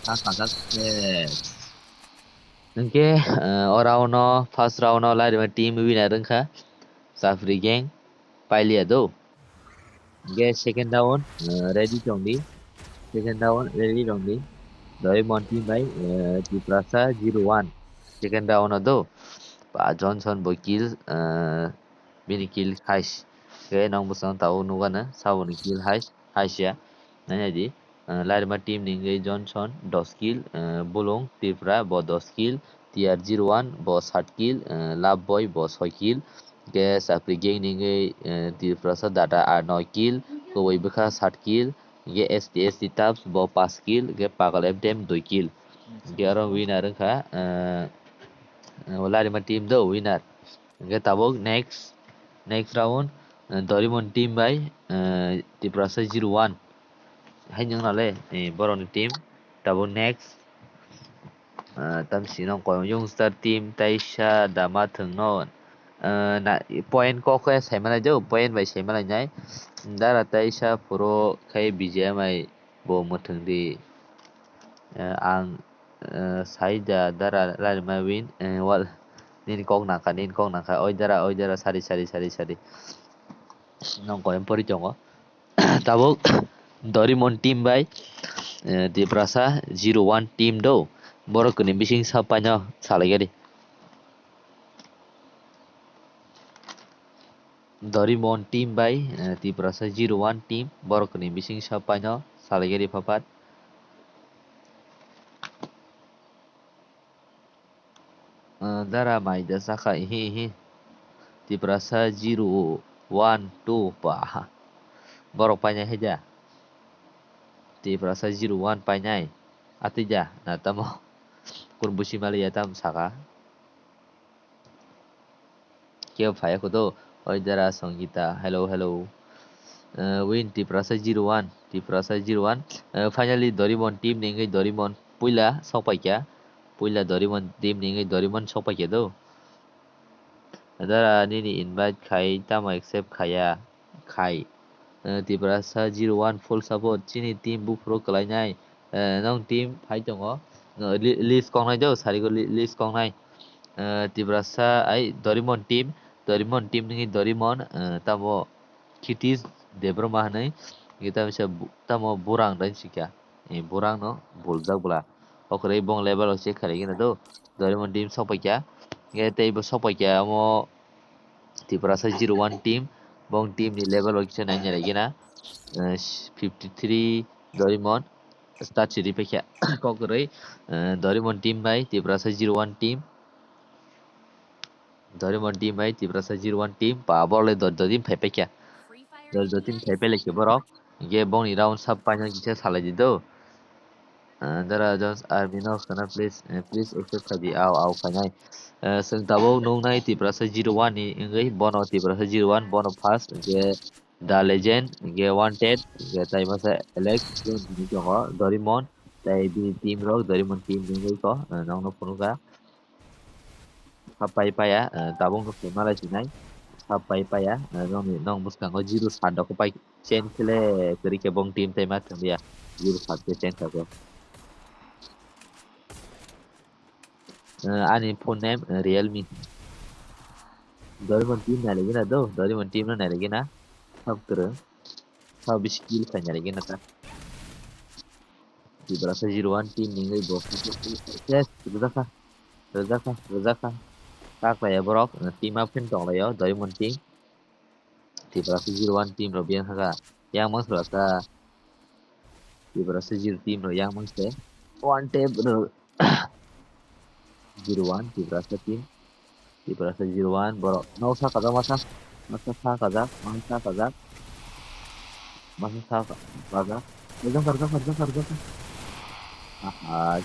Sakha jak, ses. Hingke, eh, o round o, first round o Larima team winner wngkha, Chapri gang, pailiya do. Hingke second round, eh, ready tongdi, second round ready tongdi, Doraimon team bai, eh, Tiprasa zero one, second round o do, pa Johnson bo kill, eh, bini kill hais, hingke nong bosong tabuk nukgana, saboni kill hais, haisya, nai nai di. Ah, Larima team ni wngwi Johnson dos kill, ah, Bulung Tripura bo dos kill, T R zero one bo sat kill, ah, Love Boy bo soi kill, hingke Chapri gang ni wngwi, ah, Tiprasa Dada ah, noi kill, Kubui Bwkha sat kill, hingke S T S T Tabs bo pash kill, hingke Pagal F D M dui kill. Hingke oro winner wngkha, ah, ah, Larima team do winner. Hingke tabuk next, next round, ah, Doraimon team bai, ah, Tiprasa zero one. Hai nwng nale, eh, borokni team. Tabuk next, ah, tamsino koyong youngster team taisa dama thwngno. eh, na, point kok khe saimanai do, point bai saimanai nai. Dara teisa phuru khai B G M I bo mwthwng di. Eh, ang, eh, sai da dara Larima win, eh, wal, nini kok nangkha, nini kok nangkha, oi dara, oi dara, sari, sari, sari, sari. Nong koyem pori tongo. Tabuk Dorimon team bai, eh, Tiprasa zero one team do. Borok kwnwi bising sa paino salai gari. Dorimon team bai, eh, Tiprasa zero one team, borok kwnwi bising sa paino salai gari phapat. Eh, dara mai da saka ihi ihi. Tiprasa zero one two pa. Borok painai hai da. Tiprasa zero one painai. Atwi da, na tamo. Kun busi mali ya tam saka. Kebo phai kho do. Oi dara Songita. Hello, hello. Eh, win Tiprasa zero one. Tiprasa zero one. Eh, finally Dorimon team ni wngwi Dorimon puila sok paikha. Puila Dorimon team ni wngwi Dorimon sok paikha do. Dara nini invite khai tamo accept khaya khai. Eh, Tiprasa zero one full support, chini team buphuru kwlainai. Eh, nong team phai tongo. No, li-, list kongnai do, sarigo li-, list kongnai. Eh, Tiprasa ai Dorimon team, Dorimon team nini Dorimon, eh, tamo Khitis Debbarma hwnwi, hwnkhe tamo se bu-, tamo Burang dai sikha. Eh, Burang no buljak bwla. Okhorwi bong level o check khaigwna do. Dorimon team sok paikha. Hwnkhe tei bo sok paikha omo Tiprasa zero one team. Bong team ni level o kisa nai nai gina. Eh, fifty three Dorimon start siri paikha. Kokrwi, eh, Dorimon team bai Tiprasa zero one team. Dorimon team bai Tiprasa zero one team pa borok le dot dot team phai paikha. Dot dot team phai pailai khe borok. Hwnkhe bongni round sab paina kisa salai di do. Ah, dara Jones Army no khana please, eh, please accept khai di. Au, au, khainai. Eh, chwng tabuk nuknai Tiprasa zero one ni wngwi, bono Tiprasa zero one, bono first, hwnkhe The Legend, hwnkhe Wanted, hwnkhe tai masa Alex, hwnwi tongo, Dorimon, tai bini team rok, Dorimon team ni wngwi kho, eh, nokno phunukha. Sapai paya, eh, tabuk no khe malai sinai. Sapai paya, eh, nokni, nok bwskango zero sat rok pai chain khle kwrwi khe bong team tai ma thangya. Zero sat khe chain kha khe. Eh, ani phone name, eh, Realme. Dorimon team nai lagi na do, Dorimon team no nai lagi na. Sab kwrwng. Sab bisi kill khai nai lagi na ta. Tiprasa zero one team ni wngwi bo. Yes, rwjakha. Rwjakha, rwjakha. Taklaya borok, team up khe tonglaio, Dorimon team. Tiprasa zero one team rok biyang kha. Yang mang sala ta. Tiprasa zero team rok yang mang se. One tap rok. Zero one, Tiprasa team. Tiprasa zero one, borok. Nok sa kajak masa. Masa sa kajak, masa sa kajak. Masa sa kajak. Jangkar, jangkar, jangkar, jangkar. Aha.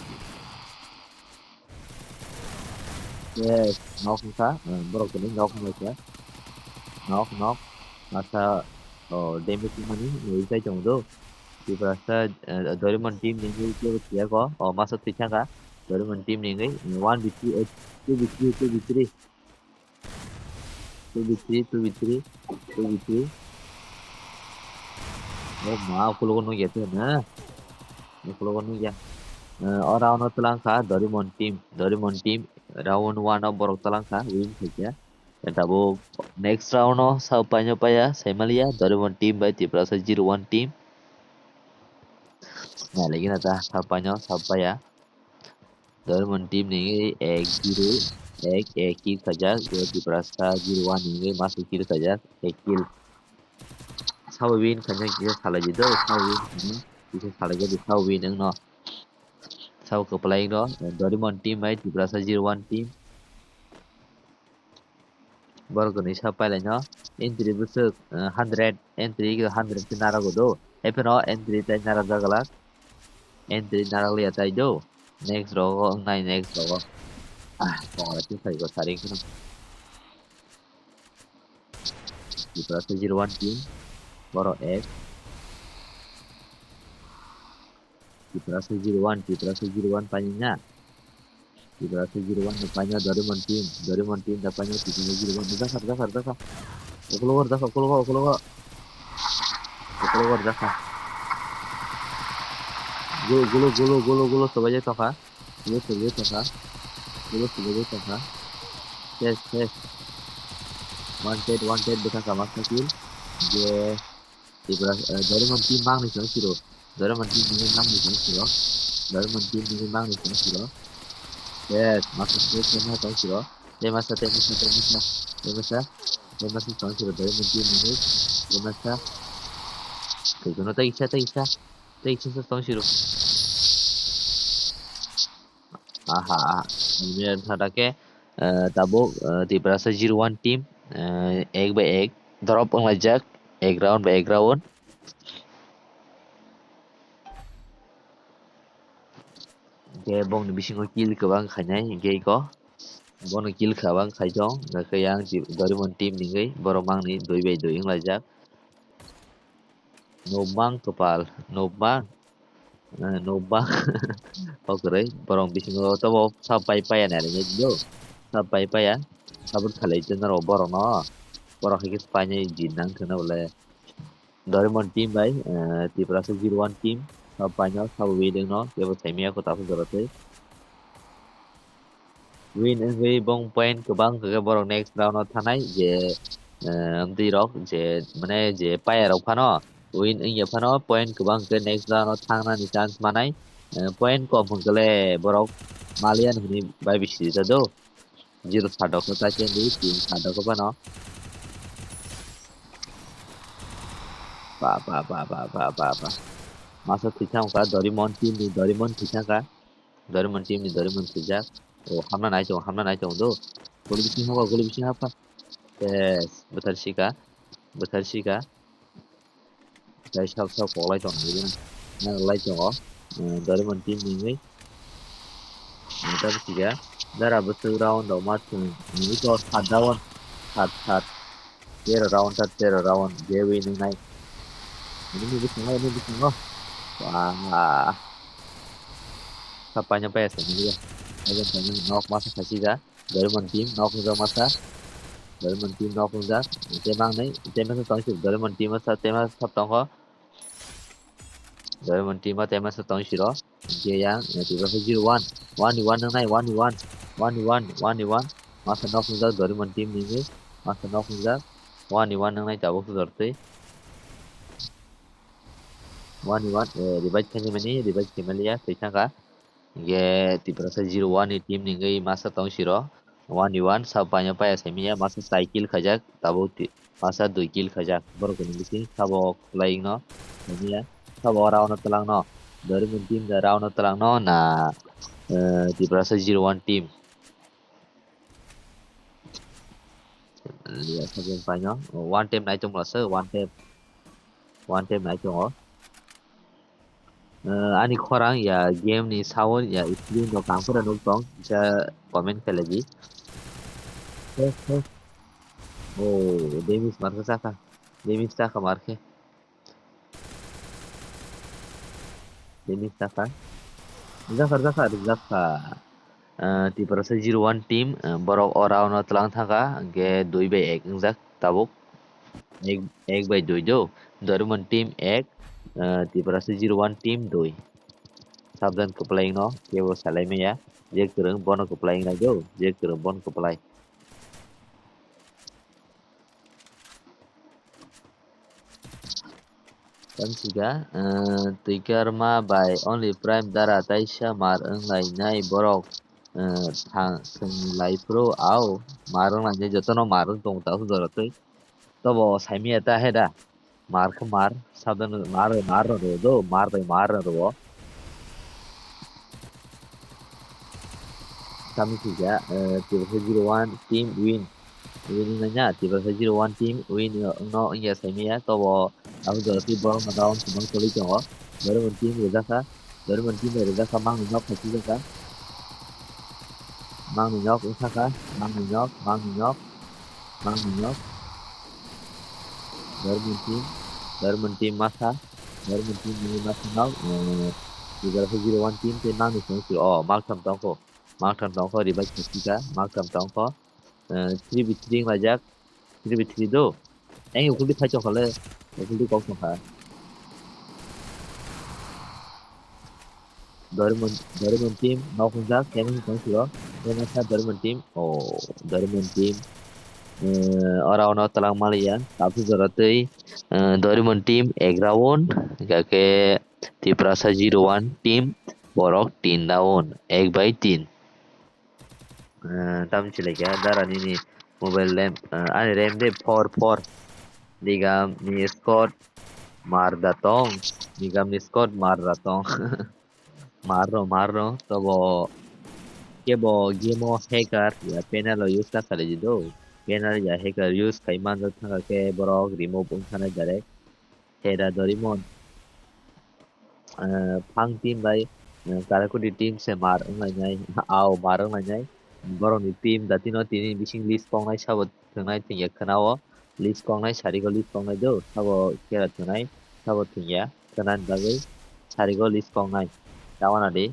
Yes, nok wngkha, eh, borok tini nok wngkha. Nok, nok. Masa, oh, damage wngmani, eh, rijai tongo do. Tiprasa, eh, Dorimon team ni wngwi kebo thwiya kho. Oh, masa thwikha kha. Dorimon team ni wngwi, eh, one v three, eh, two v three, two v three. Two v three, two v three, two v three. Oh, ma, ukulogo nukya tei na. Ukulogo nukya. Eh, o round o twlang kha Dorimon team. Dorimon team round one o borok twlang kha, win khaikha. Tabuk next round o sa paino paya, saimaliya, Dorimon team bai Tiprasa zero one team. Nailaigina ta, sa paino, sa paya. Dorimon team ni ek zero, ek, ek kill khaijak, Tiprasa zero one ni masa kill khaijak, ek kill. Sabo win khaina kisa salai di do, sabo win khaina kisa salai di, sabo win wngno. Sabo kwplai wngno, Dorimon team bai Tiprasa zero one team. Borok ni sa pailai no entry bwswk, eh, hundred, entry khe hundred khe narago do. Ephano entry tai narajak glak. Entry narakliya tai do. Next rogo wngnai, next rogo. Ah, tongra twi phai go sari kheno. Tiprasa zero one team. Borok ek. Tiprasa zero one, Tiprasa zero one painai na. Tiprasa zero one da paina Doraemon team, Doraemon team da paina Tiprasa zero one. Rwjakha, rwjakha, rwjakha. Okologo rwjakha, okologo, okologo. Okologo rwjakha. Gulo, gulo, gulo, gulo, gulo, sobaijak tongkha. Gulo, sobaijak tongkha. Gulo, sobaijak tongkha. Yes, yes. One dead, one dead, bwkha kama sakil. Je, Tipra, eh, Doraemon team mangni song siro. Doraemon team ni mangni song siro. Doraemon team ni mangni song siro. Yes, masa siro, siro, siro, siro. Te masa, te masa, te masa, te masa, te masa song siro. Doraemon team ni, te masa. Te jono te isa, te isa, te isa song siro. Aha, aha. Ini yang tadi ke, eh, tabuk, eh, Tiprasa zero one team, eh, ek by ek drop wnglaijak, ek round by ek round. Hingke bongni bisingo kill kwbang khainai, hingke iko bono kill kwbang khaijong, hingke yang Doraemon team ni wngwi borok mangni dui by dui wnglaijak. Nubang kwpal, nubang, eh, nubang. Okroi, borok bisingo tobo sab pai paya nai rwngwi dio. Sab pai paya, sabot khalai tei norok borokno. Borok hai khe painai jin nang kheno bole. Doraemon team bai, eh, Tiprasa zero one team. Sab paino, sabo win wngno, kebo saimaya ko takhuk jora tei. Win wngwi bong point kwbang hwnkhe borok next round o thanai je, eh, amtwi rok je, mane je paya rok phano win wngya phano point kwbang hwnkhe next round o thangnani chance manai. Eh, point kom hwnkhe le borok maliyan hwnwi bai bisi rijak do. Zero sadok khe tai team sadok khe phano. Ba, ba, ba. Masa thwikha wngkha Doraemon team ni, Doraemon thwikha wngkha. Doraemon team ni Doraemon thwijak. O, hamna nai tongo, hamna nai tongo do. Goli bising hapha, goli bising hapha. Yes, bwthar sika, bwthar sika. Tei sak sak koklai tongo, nang lai tongo. Eh, Doraemon team ni wngwi. Bwthar sika. Dara bwswk round rok ma thung. Nini to sat round, sat, sat. Tero round ta, tero round, je win wngnai. Ini bisingo, ini bisingo. Wah. Sapaino paya sa nini ya. Ajan tanya nok masa khasi ja. Doraemon team nok wngjak masa. Doraemon team nok wngjak. Temang nai, temang sa tongsi Doraemon team masa, temang sa tongkho. Doraemon team o temang sa tongsi ro. Hingke yang, eh, Tiprasa zero one. One ni one nang nai, one ni one. One ni one, one ni one. Masa nok wngjak Doraemon team ni wngwi. Masa nok wngjak. One ni one nang nai tabuk se dor twi. One ni one, eh, revive khaini mani, revive khaimaliya, twi thangkha. Hingke Tiprasa zero one ni team ni wngwi masa tongsi ro. One ni one, sabo paino paya saimanya, masa chai kill khaijak, tabuk ti-, masa dui kill khaijak. Borok ni bising sabo kwlai wngno saimanya. Sabo round o twlangno. Doraemon team da round o twlangno na, eh, Tiprasa zero one team. Liya sabi paino. One tap nai tongmla se, one tap. One tap nai tongo. Eh, ani khorang ya game ni sound ya screen rok kangpura nuk tong. Kisa comment khailai di. He, he. Oh, damage markhe chakha. Damage chakha markhe. Damage chakha. Rijak kha, rijak kha, rijak kha. Ah, Tiprasa zero one team, ah, borok o round o twlang thangkha, hingke dui bai ek wngjak tabuk. Ek, ek bai dui do. Doraemon team ek, ah, Tiprasa zero one team dui. Sabdan kwplai no, kebo salai maya. Je kwrwng bono kwplai wngnai do, je kwrwng bono kwplai. Tamsika, eh, twikarma bai only prime dara taisa mar wnglainai borok, eh, thang-, thwng lai phuru au mar wnglainai jotono mar wng tongo takhuk jora twi. Tobo saimaya ta he da? Mar khe mar, sabdan mar bai mar rw do, mar bai mar rw. Tamsika, eh, Tiprasa zero one team win. Win wngya, Tiprasa zero one team win wngno wngya saimaya, tobo ang jora twi borok no round kwbang kwlwi tongo. Doraemon team rijak kha, Doraemon team bai rijak kha, mangni nok khaisijak kha. Mangni nok wngkha kha, mangni nok, mangni nok, mangni nok. Doraemon team, Doraemon team masa, Doraemon team ni masa nok, eh, Tiprasa zero one team tei mangni song si o, malsam tongkho. Maktham tongkho, revive khasika, maktham tongkho. Eh, three v three wnglaijak, three v three do. Ang ukuldi phai tongkhole, ukuldi kok tongkha. Doraemon, Doraemon team, nok hungjak, kemeng tong siro. Kemeng sa Doraemon team, oh, Doraemon team. Eh, ora ono talang maliya, tabuk jora twi, eh, Doraemon team, ek round, hingkha khe Tiprasa zero one team, borok tin round, ek bai tin. Eh, tam chilai kha, dara nini mobile ram, eh, ani ram de four four. Digam ni squad mar da tong, digam ni squad mar da tong. Mar ro, mar ro, tobo kebo game o hacker ya panel o use ta khalai di do. Panel ya hacker use khai man do thanga khe borok remove wng thana direct. Hera Doraemon, eh, Phang team bai, eh, Karakuri team se mar wnglainai, au mar wnglainai. Borokni team datino tini bising list kongnai sabo thwngnai thwngya khwnao. List kongnai sarigo list kongnai do, sabo kera thwngnai, sabo thwngya khwnani bagwi sarigo list kongnai. Tawana di.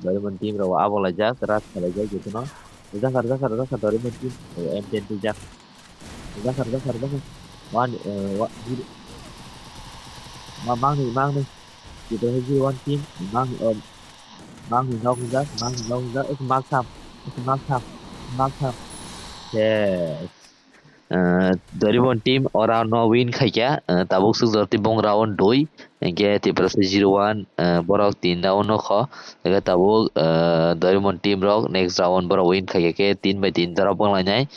Doraemon team rok abo laijak, rush khlaijak jotono. Rwjakha, rwjakha, rwjakha Doraemon team. O, M ten twijak. Rwjakha, rwjakha, rwjakha. One, eh, wa-, zero. Ma-, mangni, mangni. Zero, zero one team. Mangni, oh, mangni nok rijak, mangni nok rijak. Eko maktham, eko maktham, maktham. Yes. Eh, Doraemon team o round no win khaikha, eh, tabuk swk jora tei bong round dui, hingkhe Tiprasa zero one, eh, borok tin round no kho, hingkhe tabuk, eh, Doraemon team rok next round borok win khaikha khe tin bai tin jora bonglainai.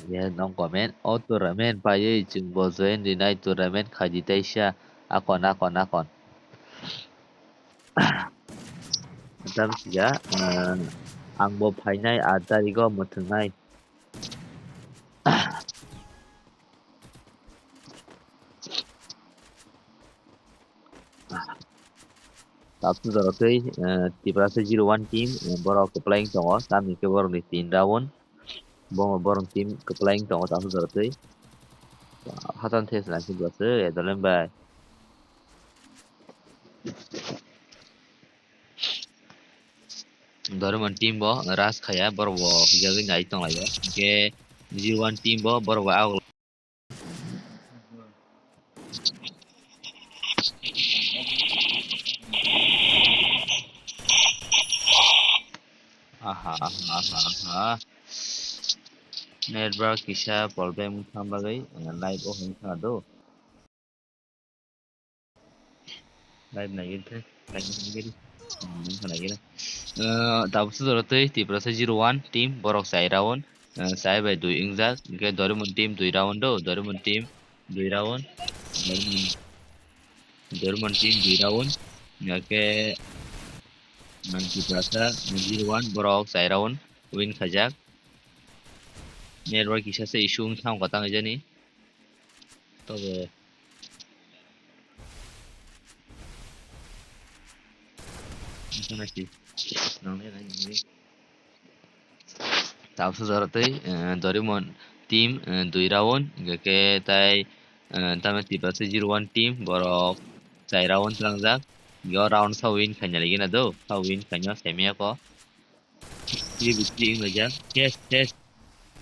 Ya nong comment, o tournament paiwi chwng bo join rinai tournament khaidi taisa, akon, akon, akon. Tam siya, eh, ang bo phainai aat tarigo mwthwngnai. Tabuk jora twi, eh, Tiprasa zero one team, eh, borok kwplai wng tongo, tamni khe borokni tin round, bo-, borok team kwplai wng tongo tabuk jora twi. Hatan thes nang khe bwswk, eh, Dolem bai. Doraemon team bo rush khaya, borok bo hujagwi nai tonglaio. Hingkhe zero one team bo borok bo aguk. Aha, aha, aha, aha. Network kisa problem wngkha bagwi, eh, live o wngkha do. Live nai giri, live nai giri. Hmm, wngkha nai giri. Eh, tabuk se jora twi Tiprasa zero one team, borok chai round, eh, chai bai dui wngjak, hingkhe Doraemon team dui round do, Doraemon team dui round, Doraemon, Doraemon team dui round, hingkhe, eh, Tiprasa zero one borok chai round win khaijak. Network kisa se issue wng thang kha tang jani. Tobo. Wngkha nai si. Nang le nai nang le. Tabuk se jora twi, eh, Doraemon team, eh, dui round, hingkhe tai, eh, tamo Tiprasa zero one team, borok chai round tlangjak. Yo round sa win khaina ligina do, sa win khaina semiyako. Three v three wng laijak. Test, test,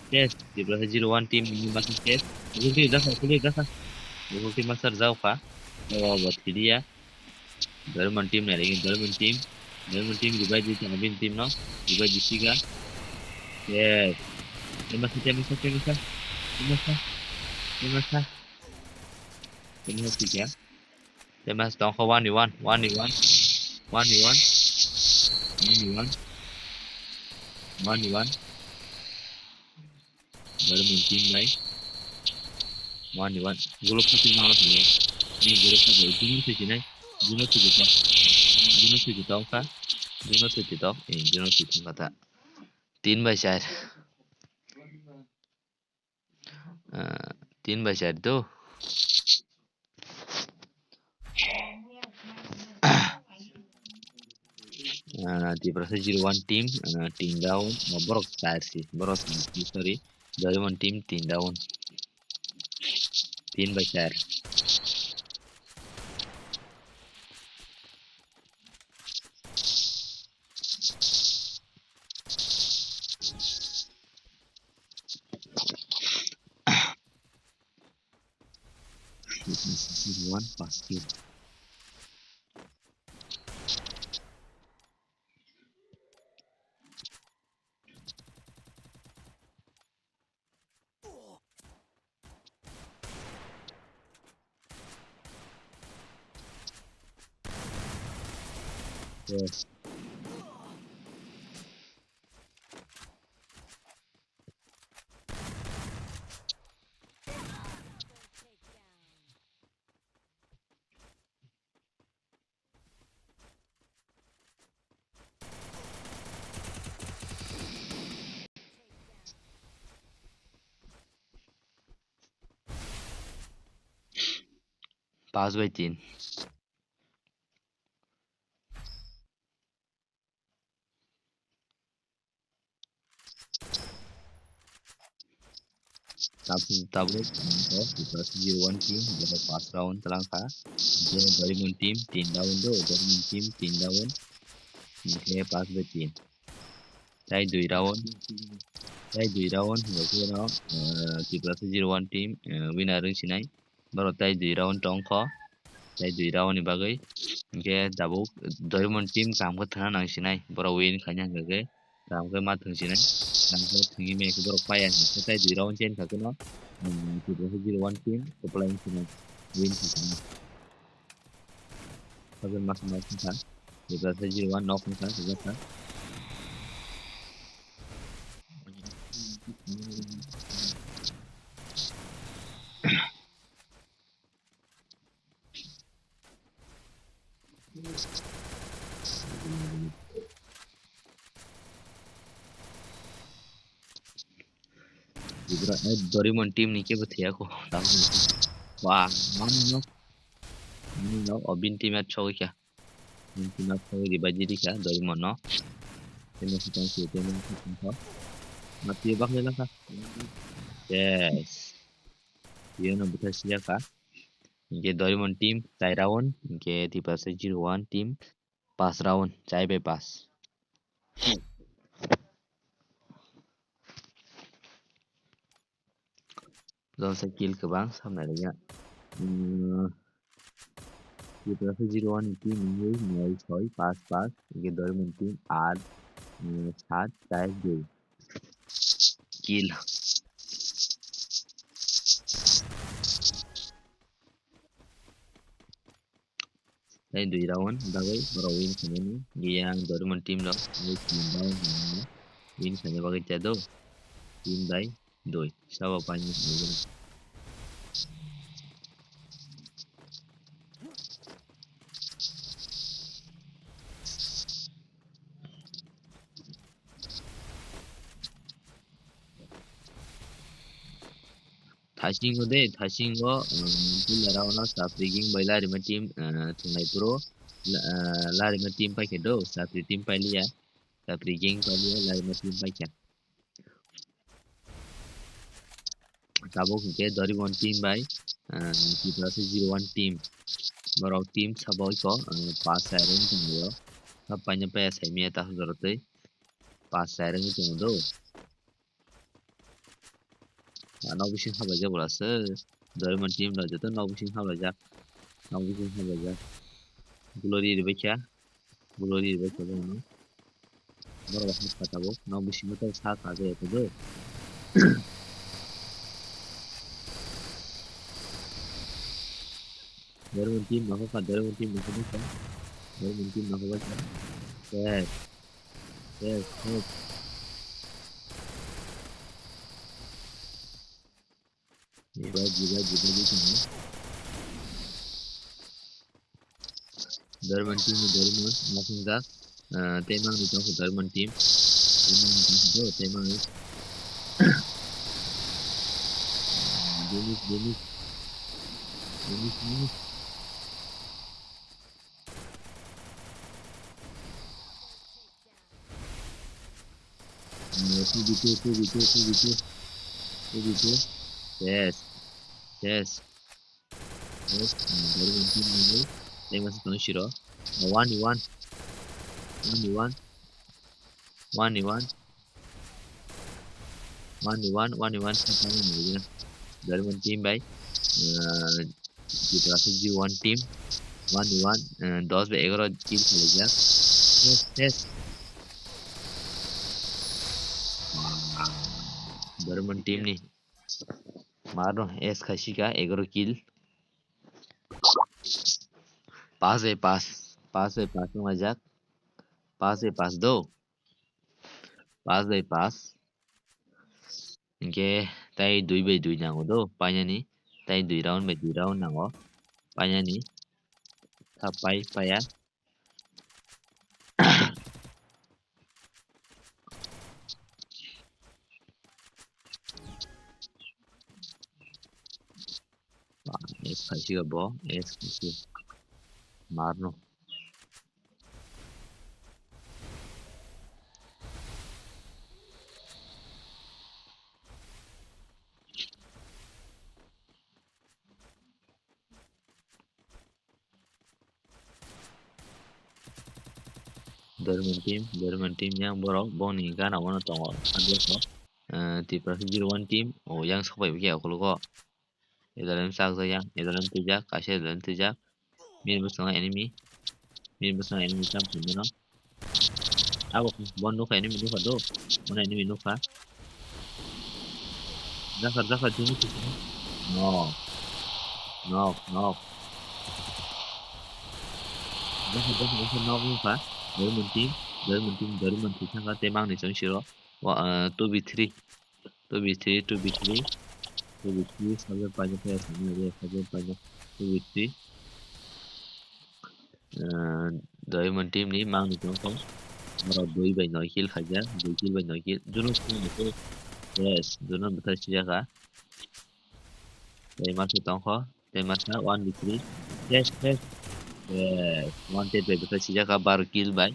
test. Tiprasa zero one team ni masa test. Ukulti dakha, ukulti dakha. Ukulti masa rwjak kha. O, bo thiliya. Doraemon team nai rigi, Doraemon team. Doraemon team revive di tong bin team no. Revive di siga. Yes. Temasa, temasa, temasa. Temasa. Temasa. Temasa siga. Temas tongkha one v one, one v one, one v one, one v one, one v one. Doraemon team bai. One v one. Gulok sa twi nang rw thangwi. Ni gulok sa twi, Juno twi sinai. Juno twi tong. Juno twi tong kha. Juno twi tong. Eh, Juno twi tong kha ta. Tin bai char. Ah, tin bai char do. Ah, Tiprasa zero one team, ah, tin round, ah, borok char si, borok, sorry, Doraemon team tin round. Tin bai char. One pass kill. Yes. Pass bai tin. Tab-, tabuk ang kok Tiprasa zero one team, jebo first round twlang kha. Hingke Doraemon team tin round o, Doraemon team tin round. Hingke pass bai tin. Tai dui round, tai dui round hingke no, eh, Tiprasa zero one team, eh, winner wng sinai. Borok tai dui round tong kho. Tai dui round ni bagwi. Hingke tabuk Doraemon team kaham khe thangna nang sinai. Borok win khaina hingke kaham khe ma thwng sinai. Kaham khe thwngwi maya khe borok paiya hingke tai dui round chen kha kheno. Hmm, Tiprasa zero one team kwplai wng sinai. Win kha kheno. Sabjak mas mas wng kha. Tiprasa zero one knock wng kha, sabjak kha. Tipra, eh, Doraemon team ni kebo thaya ko. Wah, mano. Mano, obin team at chogwi kha. Obin team at chogwi ribai di kha, Doraemon no. Temo sitang si, temo sitang ko. Mati bak ni langkha. Yes. Yo no buta siya kha. Hingke Doraemon team tai round, hingke Tiprasa zero one team pass round, chai bai pass. Jongsa kill kwbang samnai rwya. Hmm, Tiprasa zero one team wngwi noi soi pass pass, hingke Doraemon team aat, hmm, saat, char, dui. Kill. Tei dui round bagwi borok win khaimani. Giya ang Doraemon team rok win khaina bagwi chado. Team bai dui. Sabo paini khaimani. Thasingo de, thasingo, um, Pularao no Sapri Gang bai Larima team, uh, thwnglai phuru, la-, uh, Larima team paikha do, Sapri team pailiya, Sapri Gang pailiya, Larima team paikha. Tabuk hwnkhe Doraemon team bai, uh, Tiprasa zero one team. Borok team sabo iko, uh, pass sai rwngwi tonglaio. Sab paina paya saimaya ta hwnjaro tei pass sai rwngwi tongo do. Ah, nok bising hablai jak bwla se. Doraemon team rok joto nok bising hablai jak. Nok bising hablai jak. Glory ribai kha. Glory ribai kha bono. Borok hai kha tabuk. Nok bisingo tei sa kha je eko do. Doraemon team nokho kha, Doraemon team nokho kha. Doraemon team nokho kha. Yes. Yes, yes. Jiba, jiba, jiba, jiba. Doraemon team ni Doraemon, nothing that. Ah, tei mang ni tong Doraemon team. Tei mang ni tong, tei mang ni. Denis, Denis. Denis, Denis. Two v two, two v two, two v two, two v two. Yes. Yes. Yes. Very good. Very good. Tei masa tong siro. One v one. One v one. One v one. One v one. One v one. Doraemon team bai. Uh, Tiprasa zero one team, one one, eh, dos bai egaroh kill khalaijak. Yes, yes. Dorman team ni. Maro, S khaisika, egaroh kill. Pass bai pass, pass bai pass wnglaijak. Pass bai pass do. Pass bai pass. Hinkhe tai dui bai dui nango do, painani. Tai dui round bai dui round nango. Painani. Tha pai, paiya. Ba, S khaisika bo, S khaisika. Marno. Dorman team, Dorman team yang borok boni gana wano tongo. Adwko, eh, Tiprasa zero one team, o yang sokbai bikhe okolgo. Edalam chakjak yang, edalam twijak, kaisa edalam twijak. Min bwskango enemy. Min bwskango enemy champion mano. Abo bo nukha, enemy nukha do. Mano enemy nukha. Jakha, jakha, juni kisa. No. Nok, nok. Jakha, jakha, jakha, nok nukha. Dorman team, Dorman team, Dorman team thangkha, tei mangni chong siro. Wa, ah, two v three. Two v three, two v three, two v three, subject paijak khe aswk nai, subject paijak two v three. Eh, Dorman team ni mangni tongkha. Borok dui bai noi kill khaijak, dui kill bai noi kill. Juno sini ni khe, yes, Juno bwthar sijak kha. Tei ma khe tongkho. Tei masa one v three. Yes, yes. Yes, one tap bai bwthar sijak kha, baro kill bai.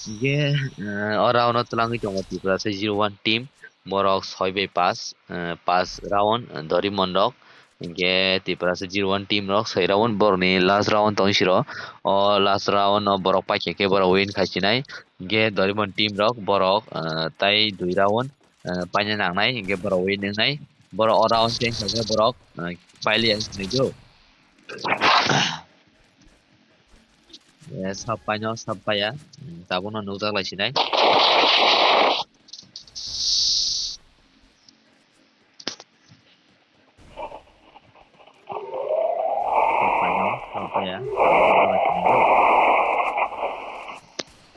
Hinkhe, eh, o round o twlangwi tongo Tiprasa zero one team. Borok soi bai pass, eh, pass round, eh, Dorman rok. Hinkhe Tiprasa zero one team rok soi round, borokni last round tong siro. O last round o borok paikha khe borok win khaisinai. Hinkhe Dorman team rok borok, eh, tai dui round, eh, paina nangnai, hinkhe borok win wngnai. Borok o round change khaikhe borok, eh, pailiya wngsinai do. Eh, sap paino, sap paiya. Hmm, tabukno nukjak lai sinai. Sap paino, sap paiya.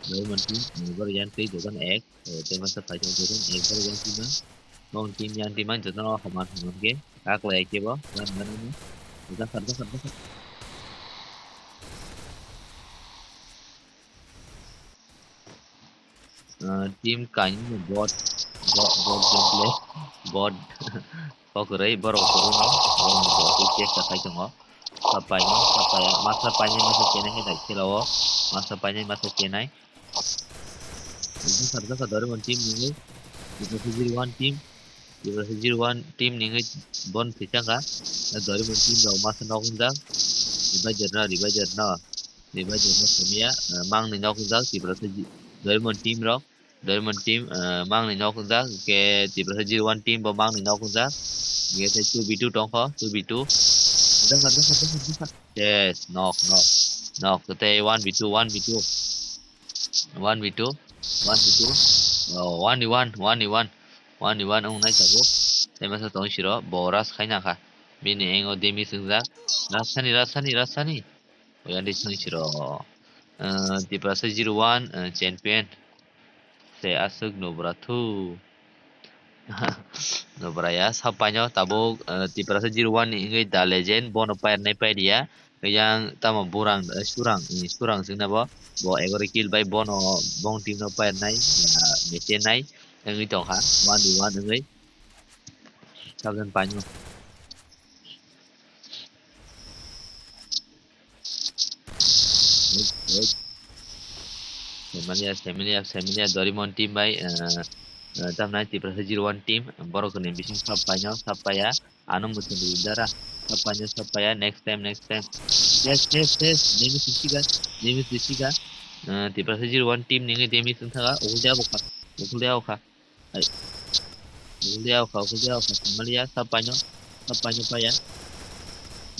Doi monti, neighbor yang tei dogan ek. Eh, tei masa paithago tei ekbar yang tima. Mong team yang tima jotono homan homan khe. Kaklai khe bo, yang mana ni. Jakar, jakar, jakar. Eh, team kain bot, bot, bot gameplay, bot. Kokroi borok kwrwino, borokni bot tei chesta khai tongo. Sapaino, sapaya, masa painai masa chenai hai dai khela o. Masa painai masa chenai. Jakar, jakar, Dorman team nungwi. Tiprasa zero one team. Tiprasa zero one team nungwi bon thwichakha. Dorman team rok masa nok wngjak. Reviver no, reviver no. Reviver no samia, eh, mangni nok wngjak. Tiprasa zi-, Dorman team rok. Dorman team, eh, mangni nok wngjak. Ke Tiprasa zero one team bo mangni nok wngjak. Ke tei two v two tongkho, two v two. Jakar, jakar, jakar, jakar. Yes, nok, nok. Nok, tei one v two, one v two. One v two, one v two. Oh, one v one, one v one. One v one wngnai tabuk. Tei masa tong siro, bo rush khaina kha. Bini engo damage wngjak. Rush sani, rush sani, rush sani. Oyang de song siro. Eh, Tiprasa zero one, eh, champion. Se aswk nubra thu. Nubra ya, sapaino tabuk, eh, Tiprasa zero one ni wngwi The Legend, bono pairnai pairiya. Yang tamo burang, eh, surang, eh, surang singna bo. Bo egori kill bai bono, bong team no pairnai, ya, mechenai. Wngwi tongkha, one v one wngwi. Sabjani paino. Semania, Semania, Semania, Dorimon team bai, eh, eh, tamnai Tiprasa zero one team, borok ni bising sap paino, sap paya, ano muchung ri dara, sap paino, sap paya, next time, next time. Yes, yes, yes, Demi Sisiga, Demi Sisiga, eh, Tiprasa zero one team nini Demi sing thaga, ukul dia bokha, ukul dia bokha. Hai. Ukul dia bokha, ukul dia bokha, Semania, sap paino, sap paino paya.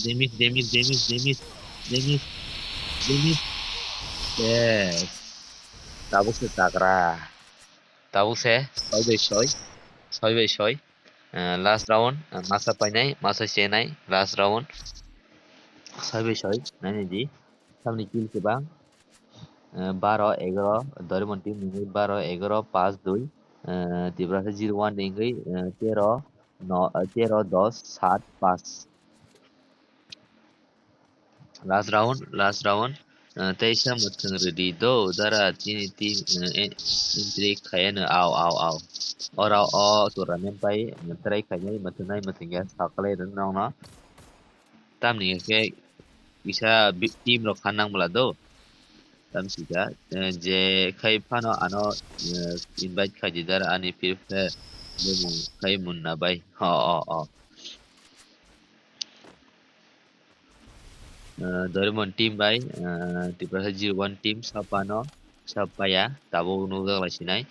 Demis, demis, demis, demis, demis, demis. Yes. Tabuk se tagra. Tabuk se soi bai soi. Soi bai soi. Eh, last round, eh, masa painai, masa chenai, last round. Soi bai soi, naini di. Samni kill kebang. Eh, baro, egaro, Doraemon team ni wngwi baro, egaro, paanch, dui. Eh, Tiprasa zero one ni wngwi, eh, tero, no, eh, tero, dos, sat, paanch. Last round, last round. Eh, teisa mwthwng rwdi do, dara chini team, eh, en-, entry khayano, au, au, au. Ora o tournament pai, eh, try khainai, mwthwngnai, mwthwngya, sakalai rwng nokno. Tamni khe kisa bi-, team rok kha nang bwla do. Tamsika, eh, je khai phano ano, eh, invite khai di dara ani Free Fire bumung khai Munna bai. O, o, o. Eh, Doraemon team bai, eh, Tiprasa zero one team sapano, sapaya, tabuk nukjak lai sinai.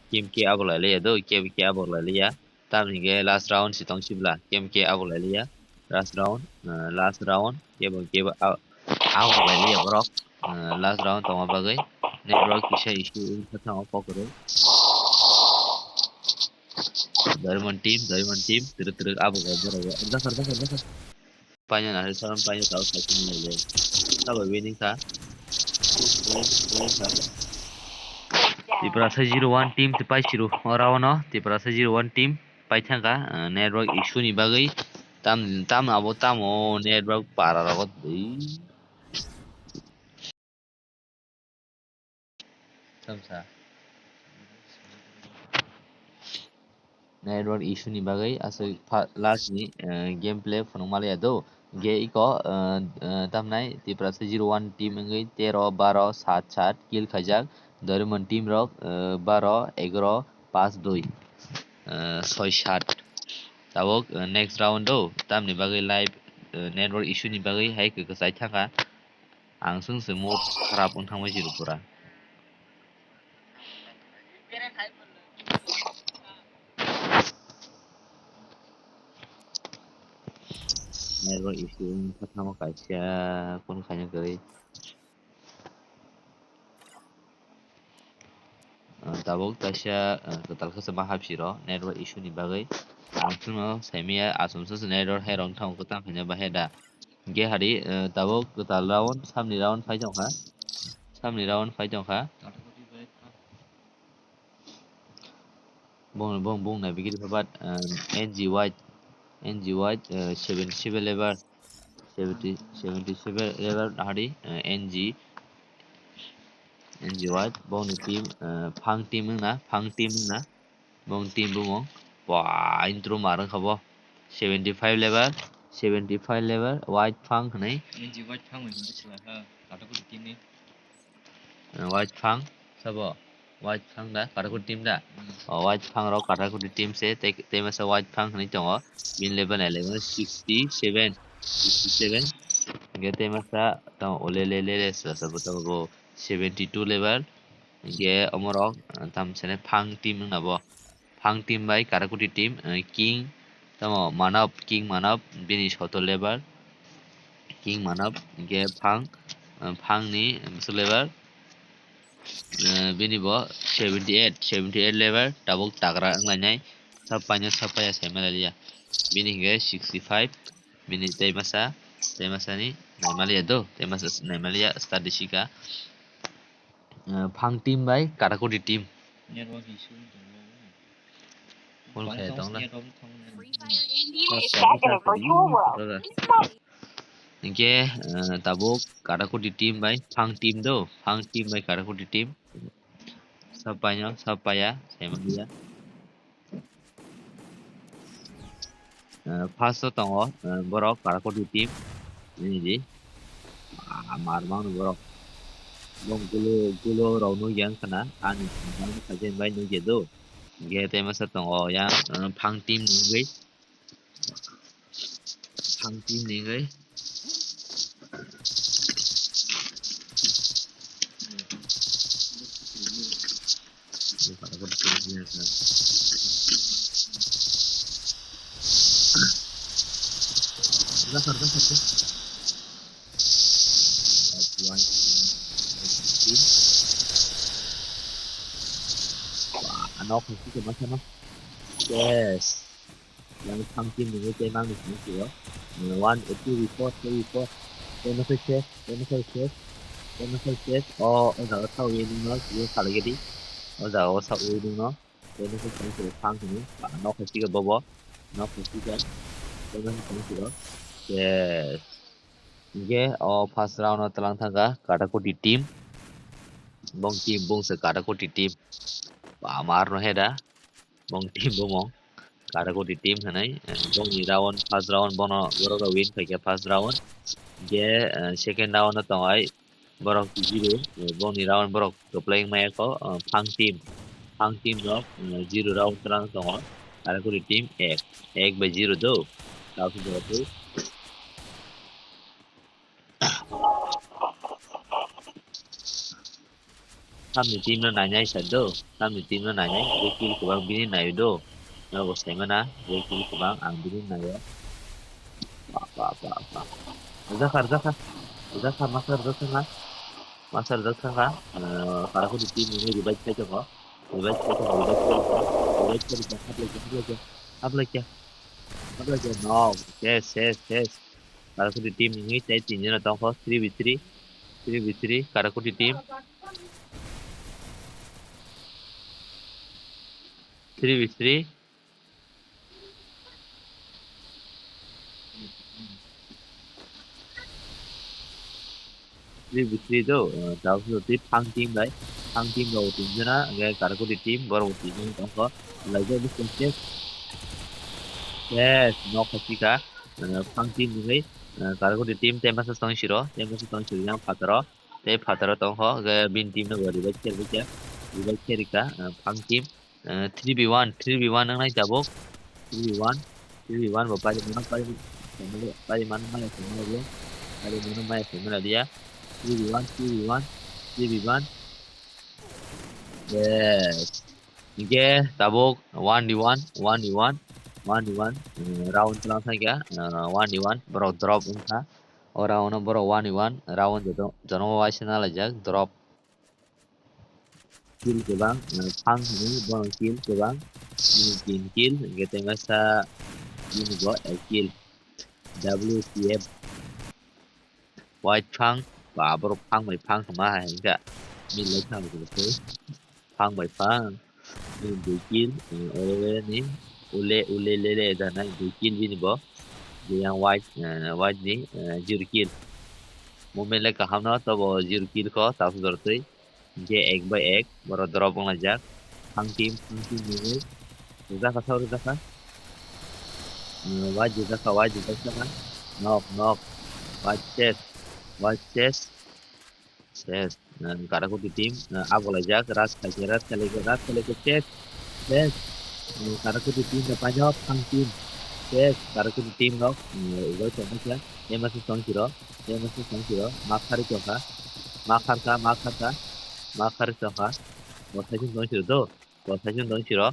Team ke abo lai liya do, ke, ke abo lai liya. Tamni hwnkhe last round si tong sibla, kebo khe abo lai liya. Last round, eh, last round, kebo khe abo lai liya borok. Eh, last round tongma bagwi network kisa issue wngkha thango kok kwrwi. Doraemon team, Doraemon team, twrwk twrwk abo bai borok. Dakar, dakar, dakar. Paina na salam paina tao sai kini le. Tabo winning kha. Tiprasa zero one team te pai siru. Ora ono Tiprasa zero one team pai thangka, eh, network issue ni bagwi tam, tam abo tamo network para rogo. Tamsa. Network issue ni bagwi aswk pha-, last ni, eh, gameplay phunukma liya do. Ge iko, eh, eh, tamnai Tiprasa zero one team wngwi tero, baro, sat, sat kill khaijak. Doraemon team rok, eh, baro, egaro, paanch, dui, eh, soi, sat. Tabuk, eh, next round do, tamni bagwi live, eh, network issue ni bagwi hai kwchai thangkha. Ang chwng se mood kharap wng thangbai siro pura. Network issue wngkha tamo kaisa, phone khaina kwrwi. Ah, tabuk kaisa, ah, kwtal khe se ma hapsi rw network issue ni bagwi. Ang chwngno saimaya, aswk se network hai rw wng thango kwtal khaina bahai da. Hwnkhe hari, eh, tabuk kwtal round, samni round phai tongkha. Samni round phai tongkha. Bong, bong, bong nai bigiri phabat, eh, N G White, N G White, eh, seventy seven level, seventy, seventy seven level hari, eh, N G, N G White, bongni team, eh, Phang team wngna, Phang team wngna. Bong team bumung. Ba, intro mar wngkha bo. Seventy five level, seventy five level, White Phang hwnwi. N G White Phang hwnwi sila kha, Katakuri team ni. Eh, White Phang, sabo? White Phang da, Katakuri team da? Hmm. O, White Phang rok Katakuri team se, tei, tei masa White Phang hwnwi tongo. Bini level nai level sixty seven, sixty seven. Hwnkhe tei masa tamo olelelele sila sabo tamo bo seventy two level. Hwnkhe omorok, ah, tam sene Phang team wngna bo. Phang team bai Karakuti team, ah, King, tamo Manav, King Manav, bini soto level. King Manav, hwnkhe Phang, ah, Phang ni, ah, bwswk level. Ah, bini bo seventy eight, seventy eight level, tabuk tagra wnglainai. Sab paino sab paya saima laliya. Bini hwnkhe sixty five, bini tei masa, tei masa ni naimaliya do, tei masa naimaliya start di sika. Eh, Phang team bai Katakuri team. Network issue wng tongmani. Phone khe tongla. Free Fire India is back in a virtual world. Hwnkhe, eh, tabuk Katakuri team bai Phang team do, Phang team bai Katakuri team. Sab paino, sab paya, saimaliya. Eh, first o tongo, eh, borok Karakuti team, nini di. Ah, mar mangno borok. Bong gulo, gulo rok nukya wngkha na, ani bangma khaikhe bai nukya do. Hwnkhe tei masa tongo yang, eh, Phang team ni wngwi. Phang team ni wngwi. Rasa, rasa, rasa. Wah, nok ni sih masa no. Yes. Yang thang team ni tei mang ni sih sih. One, two, four, three, four. Tei no khe save, tei no khe save, tei no khe save. O, o jaga thang ye nung no, ye khalai gedi. O jaga o thang ye nung no. Tei no khe save save thang sini. Nok ni sih bobo. Nok ni sih. Tei no khe save save. Yes. Hingke o first round o twlang thangkha Katakoti team. Bong team bung se Katakoti team. Ba mar no heda. Bong team bumung Katakoti team hinui. Bongni round, first round bono borok rok win khaikha first round. Hingke, eh, second round o tongo ai borok zero. Eh, bongni round borok kwplai wngmaya kho, eh, Phang team. Phang team rok, eh, zero round twlang tongo. Katakoti team ek, ek bai zero do. Tabuk jora twi. Samni team no nainai sa do. Samni team no nainai. Bo kill kwbang bini naio do. Nogo saimana. Bo kill kwbang ang bini naio. Ba, ba, ba, ba. Rwjakha, rwjakha. Rwjakha, masa rwjakha. Masa rwjakha. Eh, Katakoti team ni revive khai tongo. Revive khai tongo. Revive khai tongo. Revive khai tongo. Hablai kya, hablai kya. Hablai kya. Hablai kya. No. Yes, yes, yes. Katakoti team ni tei tin jona tongkho, three v three, three v three, Katakoti team. Three v three. Three v three do, uh, Phang team bai, Phang team rok tin jona, hingke Katakoti team, borok tin jona tongkho, laijak bwskango. Yes, nok khaisika, uh, Phang team ni, uh, Katakoti team, ten basa tong siro, ten basa tong siro yang phataro, tei phataro tongkho, hingke bini team no bo revive khe rikha, revive khe rikha, uh, Phang team. Eh, three v one, three v one wngnai tabuk. Three v one, three v one bo pari mano, pari, pari mano maya se mano dia. Pari mano maya se mano dia. Three v one, three v one, three v one. Yes. Hingke tabuk one v one, one v one, one v one, eh, round twlang thangkha, eh, one v one, borok drop wngkha. O round o borok one v one, round joto, jono waisa nalaijak, drop. Kill kwbang, eh, Phang hinwi bono kill kwbang, bini tin kill, hingke tei masa bini bo ek kill. W T F. White Phang, ba borok Phang bai Phang kwma hai hingka. Min lai Phang bai Phang. Phang bai Phang. Bini dui kill, eh, ore ni ule, ule, le, le, da nai dui kill bini bo. Yang White, eh, White ni, eh, zero kill. Movement le kaham no, tobo zero kill ko, taso jor twi. Hingke ek bai ek, borok drop wnglaijak. Phang team, Phang team ni. Rwjakha, sao rwjakha. Eh, White rwjakha, White rwjakha. Nok, nok. White chest, White chest. Chest. Eh, Katakoti team, eh, abo laijak. Ras khaikhe, ras khaikhe, ras khaikhe chest. Chest. Eh, Katakoti team no painok, Phang team. Chest, Katakoti team rok. Eh, ubai tongkha. Ema se tong siro, ema se tong siro, ma khari tongkha, ma kharkha, ma kharkha, ma khari tongkha, bo saichung tong siro do, bo saichung tong siro,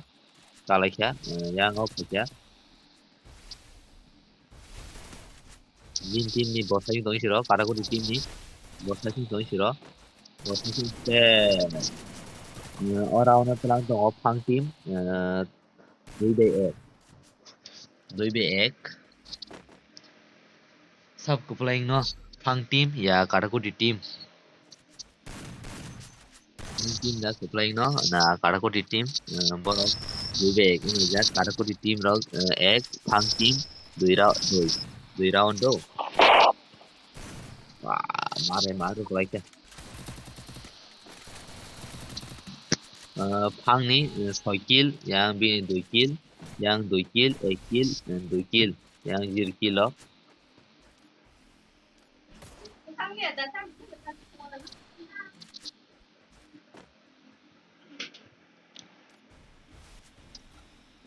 kalaikha, eh, yang o khaikha. Bini team ni bo saichung tong siro, Katakoti team ni bo saichung tong siro, bo saichung se, eh, ora ono twlang tongo Phang team, eh, Dui bai ek. Dui bai ek. Sab kwplai no Phang team ya Katakoti team. Phang team da kwplai no na Katakoti team, eh, borok dui bai ek wngwi jak Katakoti team rok, eh, ek Phang team dui ra-, dui. Dui round do. Wah, mare, mare kwplai khe. Ah, Phangni, eh, soi kill, yang bini dui kill, yang dui kill, ek kill, eh, dui kill, yang zero kill o.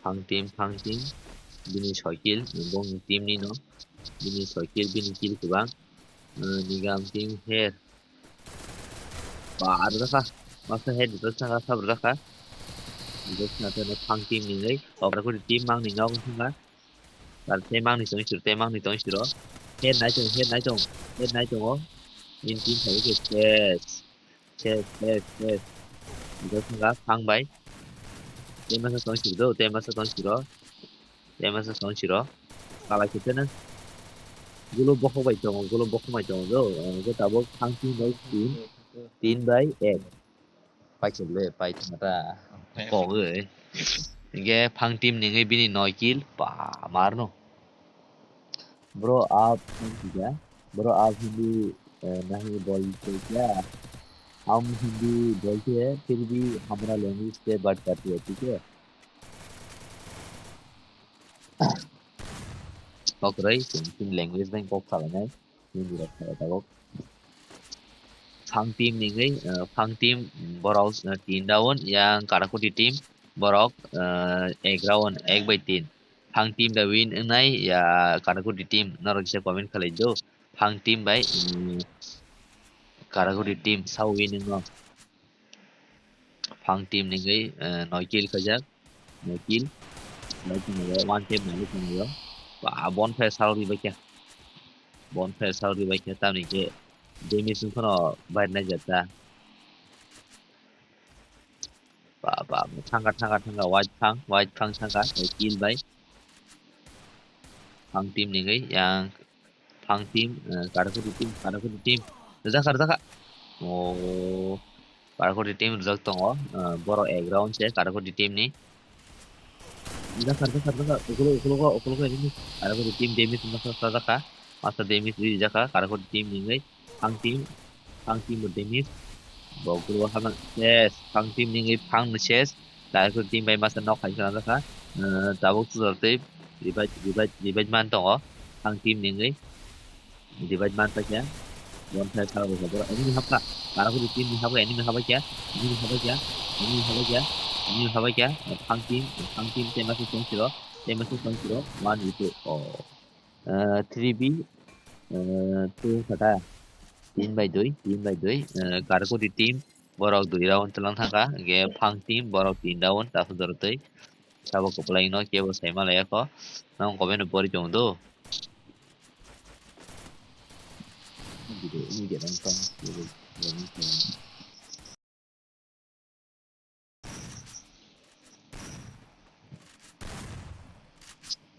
Phang team, Phang team. Bini soi kill, bongni team ni no. Bini soi kill, bini kill kwbang. Eh, Nigam team her. Ba, arwkha. Masa head dot saka sab rwkha. Dot saka no Phang team ni ngai. Okra kuri team mang ni nok saka. Tar team mang ni tong siro, team mang ni tong siro. Head nai tongo, head nai tongo, head nai tongo. Bini team phai khe ses. Ses, ses, ses. Rijak thangkha, phang bai. Tei masa tong siro do, tei masa tong siro. Tei masa tong siro. Kala khe tene. Gulo bokhok bai tongo, gulo bokhok bai tongo do. Ang khe tabuk phang team bai tin. Tin bai ek. Pai chwlwi, pai thangkha ta. Kok wi. Hinkhe phang team ni wngwi bini noi kill. Ba, marno. Bro, aap, bro, aap Hindi, eh, nahi bolte kya? Hum Hindi bolte hain, phir bhi hamara language se baat karte hain, theek hai? Kok rwui, chwng chini language bai kok salainai, Hindi rok salai tabuk. Phang team ni wngwi, eh, phang team, borok, eh, tin round, yang Karakuti team, borok, eh, ek round, ek bai tin. Phang team bai win wngnai, ya Karakuti team, norok kisa comment khlai do. Phang team bai, mm, Karakuti team sao win wngno. Phang team ni wngwi, eh, noi kill khaijak. Noi kill. Nai tongwi one tap nai tongwi. Ba, bonfire sal ri bai kha. Bonfire sal ri bai kha, tamni khe damage wngkhano bai nai jata. Ba, ba, ba, thangkha, thangkha, thangkha, white phang, white phang thangkha, eh, kill bai. Phang team ni wngwi, yang phang team, eh, Karakuti team, Karakuti team. Rijak kha, rijak kha. Oh, Karakuti team rijak tongo, eh, borok ek round se Karakuti team ni. Rijak kha, rijak kha, rijak kha. Ukologo, ukologo, ukologo enemy. Karakuti team damage wngkha, sajak kha. Masa damage rijak kha, Karakuti team ni wngwi. Phang team, phang team bo damage. Bo guru hamya ses, phang team ni wngwi phang no ses. Karakuti team bai masa nok hai khna jakha. Eh, tabuk chwla tei revive, revive, revive man tongo. Phang team ni wngwi revive man paikha. Bonfire sal rwkha borok. Enemy hapkha. Karakuti team ni hapkha, enemy habaikha. Enemy habaikha. Enemy habaikha. Enemy habaikha. Phang team, phang team tei masa chwng siro. Tei masa chwng siro. One v two. Oh. Eh, three v, eh, two kha ta. Tin bai dui, tin bai dui. Eh, Karakuti team, borok dui round twlang thangkha. Hinkhe phang team, borok tin round, takhuk jorotwi. Sabo kwplai no kebo sai malaya kho. Nang comment no pori tong do.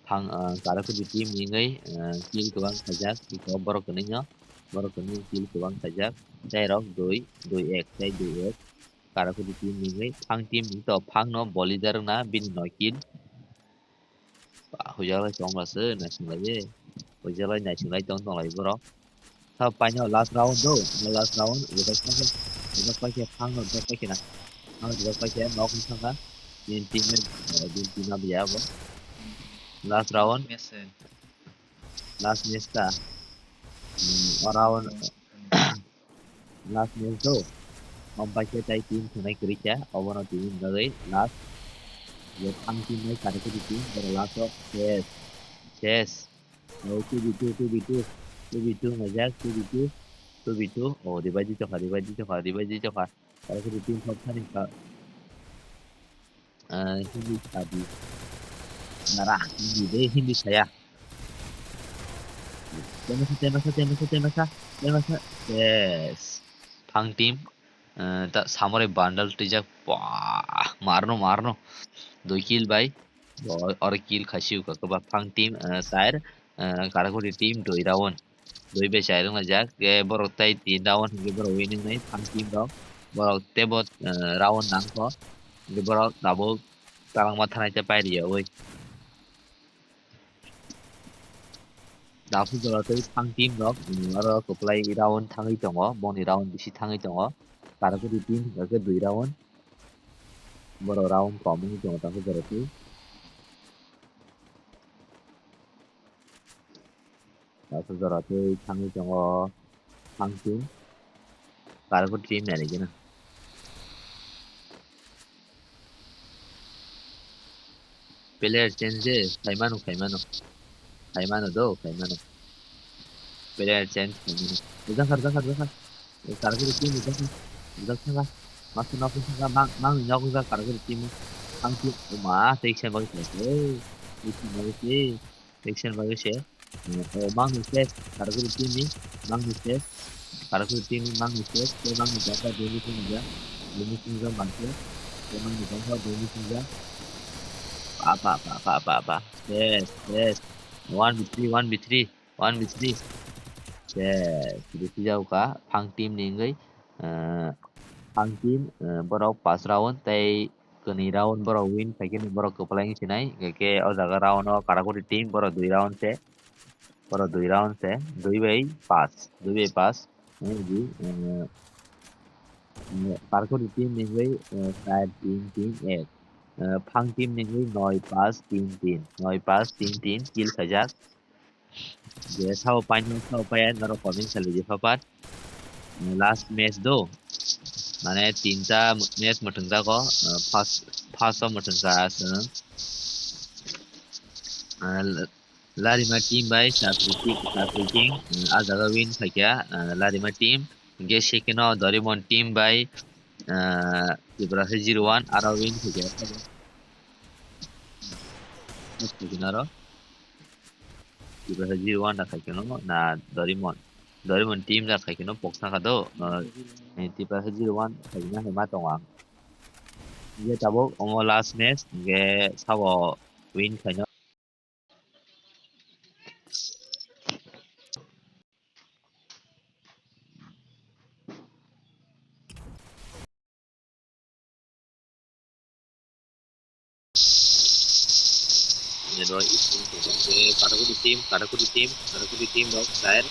Phang, ah, Karakuti team ni wngwi, ah, kill kwbang khaijak, iko borok kwnwi no, borok kwnwi kill kwbang khaijak, tei rok dui, dui ek, tei dui ek, Karakuti team ni wngwi, phang team ni to phang no boli jar wngna bini noi kill. Ba, huijalai tong la se, naising lai ye. Huijalai naising lai tong tong lai borok. Sa paino last round do, last round, rebak paikhe, rebak paikhe, phang no rebak paikhe na. Phang rebak paikhe, nok ni saka. Din team, eh, din team na biya bo. Last round. Yes, sir. Last match ta. Hmm, o round. Last match do. Om paikhe tai team thunai kwrwi kha. Obono tini bagwi last. Je phang team nai kare khe team, boro last o ses. Ses. O two v two, two v two. Two v two ngaijak, two v two. Two v two. O, revive di chokha, revive di chokha, revive di chokha. Kare khe team thok thani kha. Ah, Hindi sadi. Nara, Hindi de, Hindi saya. Temasa, temasa, temasa, temasa, temasa. Yes. Phang team. Eh, ta samore bundle twijak. Wah, marno, marno. Dui kill bai. Bo, oro kill khasi uka keba phang team, eh, sair, eh, Karakuti team dui round. Dui bai chai rwng laijak, khe borok tei tin round hinkhe borok winning nai phang team rok. Borok tebo, eh, round nang kho. Hinkhe borok tabuk talangma thanai tei pai rwya ui. Daphuru jora tei phang team rok, mm, oro kwplai round thangwi tongo, boni round bisi thangwi tongo. Karakuti team hinkhe dui round. Borok round kom wngwi tongo daphuru jora tei. Daphuru jora tei thangwi tongo phang team. Karakuti team nai gana. Player change de, khaimano, khaimano. Khaimano do, khaimano. Player change khaimano. Rijak kha, rijak kha, rijak kha. Karakuti team rijak kha. Rijak kha. Master nok rijak kha. Mang, mang nok rijak Karakuti team. Ang team, o ma, tei kisa bagwi se. Tei kisa bagwi se. Tei kisa bagwi se. Eh, oh, mangni ses, Karakurdi team ni, mangni ses, Karakurdi team ni mangni ses, tei mangni jangkha dui ni swngjak, dui ni swngjak mangse, tei mangni jangkha dui ni swngjak. Pa, pa, pa, pa, pa, pa. Ses, ses. One v three, one v three, one v three. Ses, ripijao kha, Phang team ni wngwi, eh, Phang team, eh, borok pas round tei kwnwi round borok win khaikhe borok kwplai wng sinai, hwnkhe o jaga round o Karakurdi team borok dui round se, borok dui round se, dui bai pas, dui bai pas, wngwi, eh, eh, Karakurdi team ni wngwi, eh, char, tin, tin, ek. Eh, Phang team ni wngwi noi, pas, tin, tin, noi, pas, tin, tin, kill khaijak. Je sao paino, sao paya, norok comment salai di, papat. Last match do. Mane tinta match mwthangjago. First, first o mwthangkha chwng. Larima team bai Chakri team, Chakri team, ah, jaga win khaikha, ah, Larima team. Hwnkhe second o Dorimon team bai, ah, Tiprasa zero one, aro win khaikha. Aro Tiprasa zero one da khaikha no, na Dorimon. Dorimon team da khaikha no, poksa kha do, ah, Tiprasa zero one khaikha no, hema tongo ang. Hwnkhe tabuk omo last match, hwnkhe sabo win khaino. Oro issue tongkha, je Karakurdi team, Karakurdi team, Karakurdi team rok char,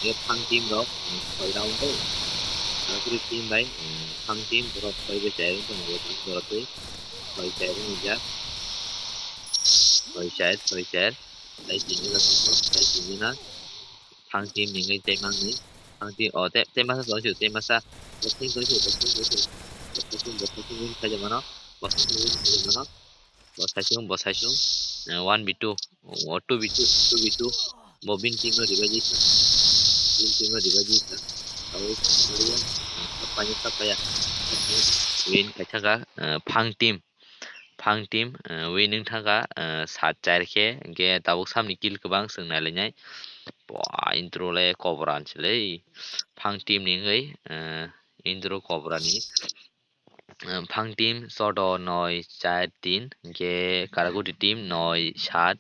je Phang team rok, eh, soi round o. Karakurdi team bai, eh, Phang team borok soi bai char wng tongo, borok twi soi char wng jak. Soi char, soi char. Tai tini rok, tai tini na. Phang team ni wngwi tei mangni. Phang team, o, tei, tei masa tong sio, tei masa. Bokhing tong sio, bokhing tong sio. Bokhing, bokhing win khaijak mano. Bokhing win khaijak mano. Bo saisung, bo saisung. Eh, one v two. O, two v two, two v two. Bo bini team no revive di sa. Bini team no revive di sa. Abo, eh, sapanya, sapaya. Win khaithaka, eh, Phang team. Phang team, eh, win wng thangkha, eh, sat char khe, hwnkhe tabuk samni kill kwbang chwng nailainai. Bua, intro le Cobra ni se le. Phang team ni wngwi, eh, intro Cobra ni. Eh, Phang team chodo noi char tin, hwnkhe Karakurdi team noi sat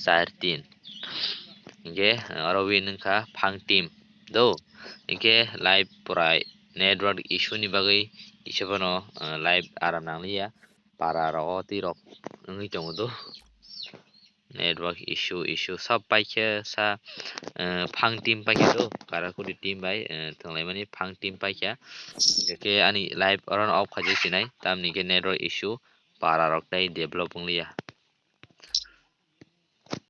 char tin. Hwnkhe, eh, oro win wngkha Phang team. Do, hwnkhe live prai network issue ni bagwi kisa phano, eh, live aram nangliya. Para rogo twi rok wngwi tongo do. Network issue, issue. Sab paikhe sa, eh, Phang team paikhe do. Karakurdi team bai, eh, thwnglaimani Phang team paikha. Hwnkhe ani live orono off khaijak sinai. Tamni khe network issue. Para rok tei develop wngliya.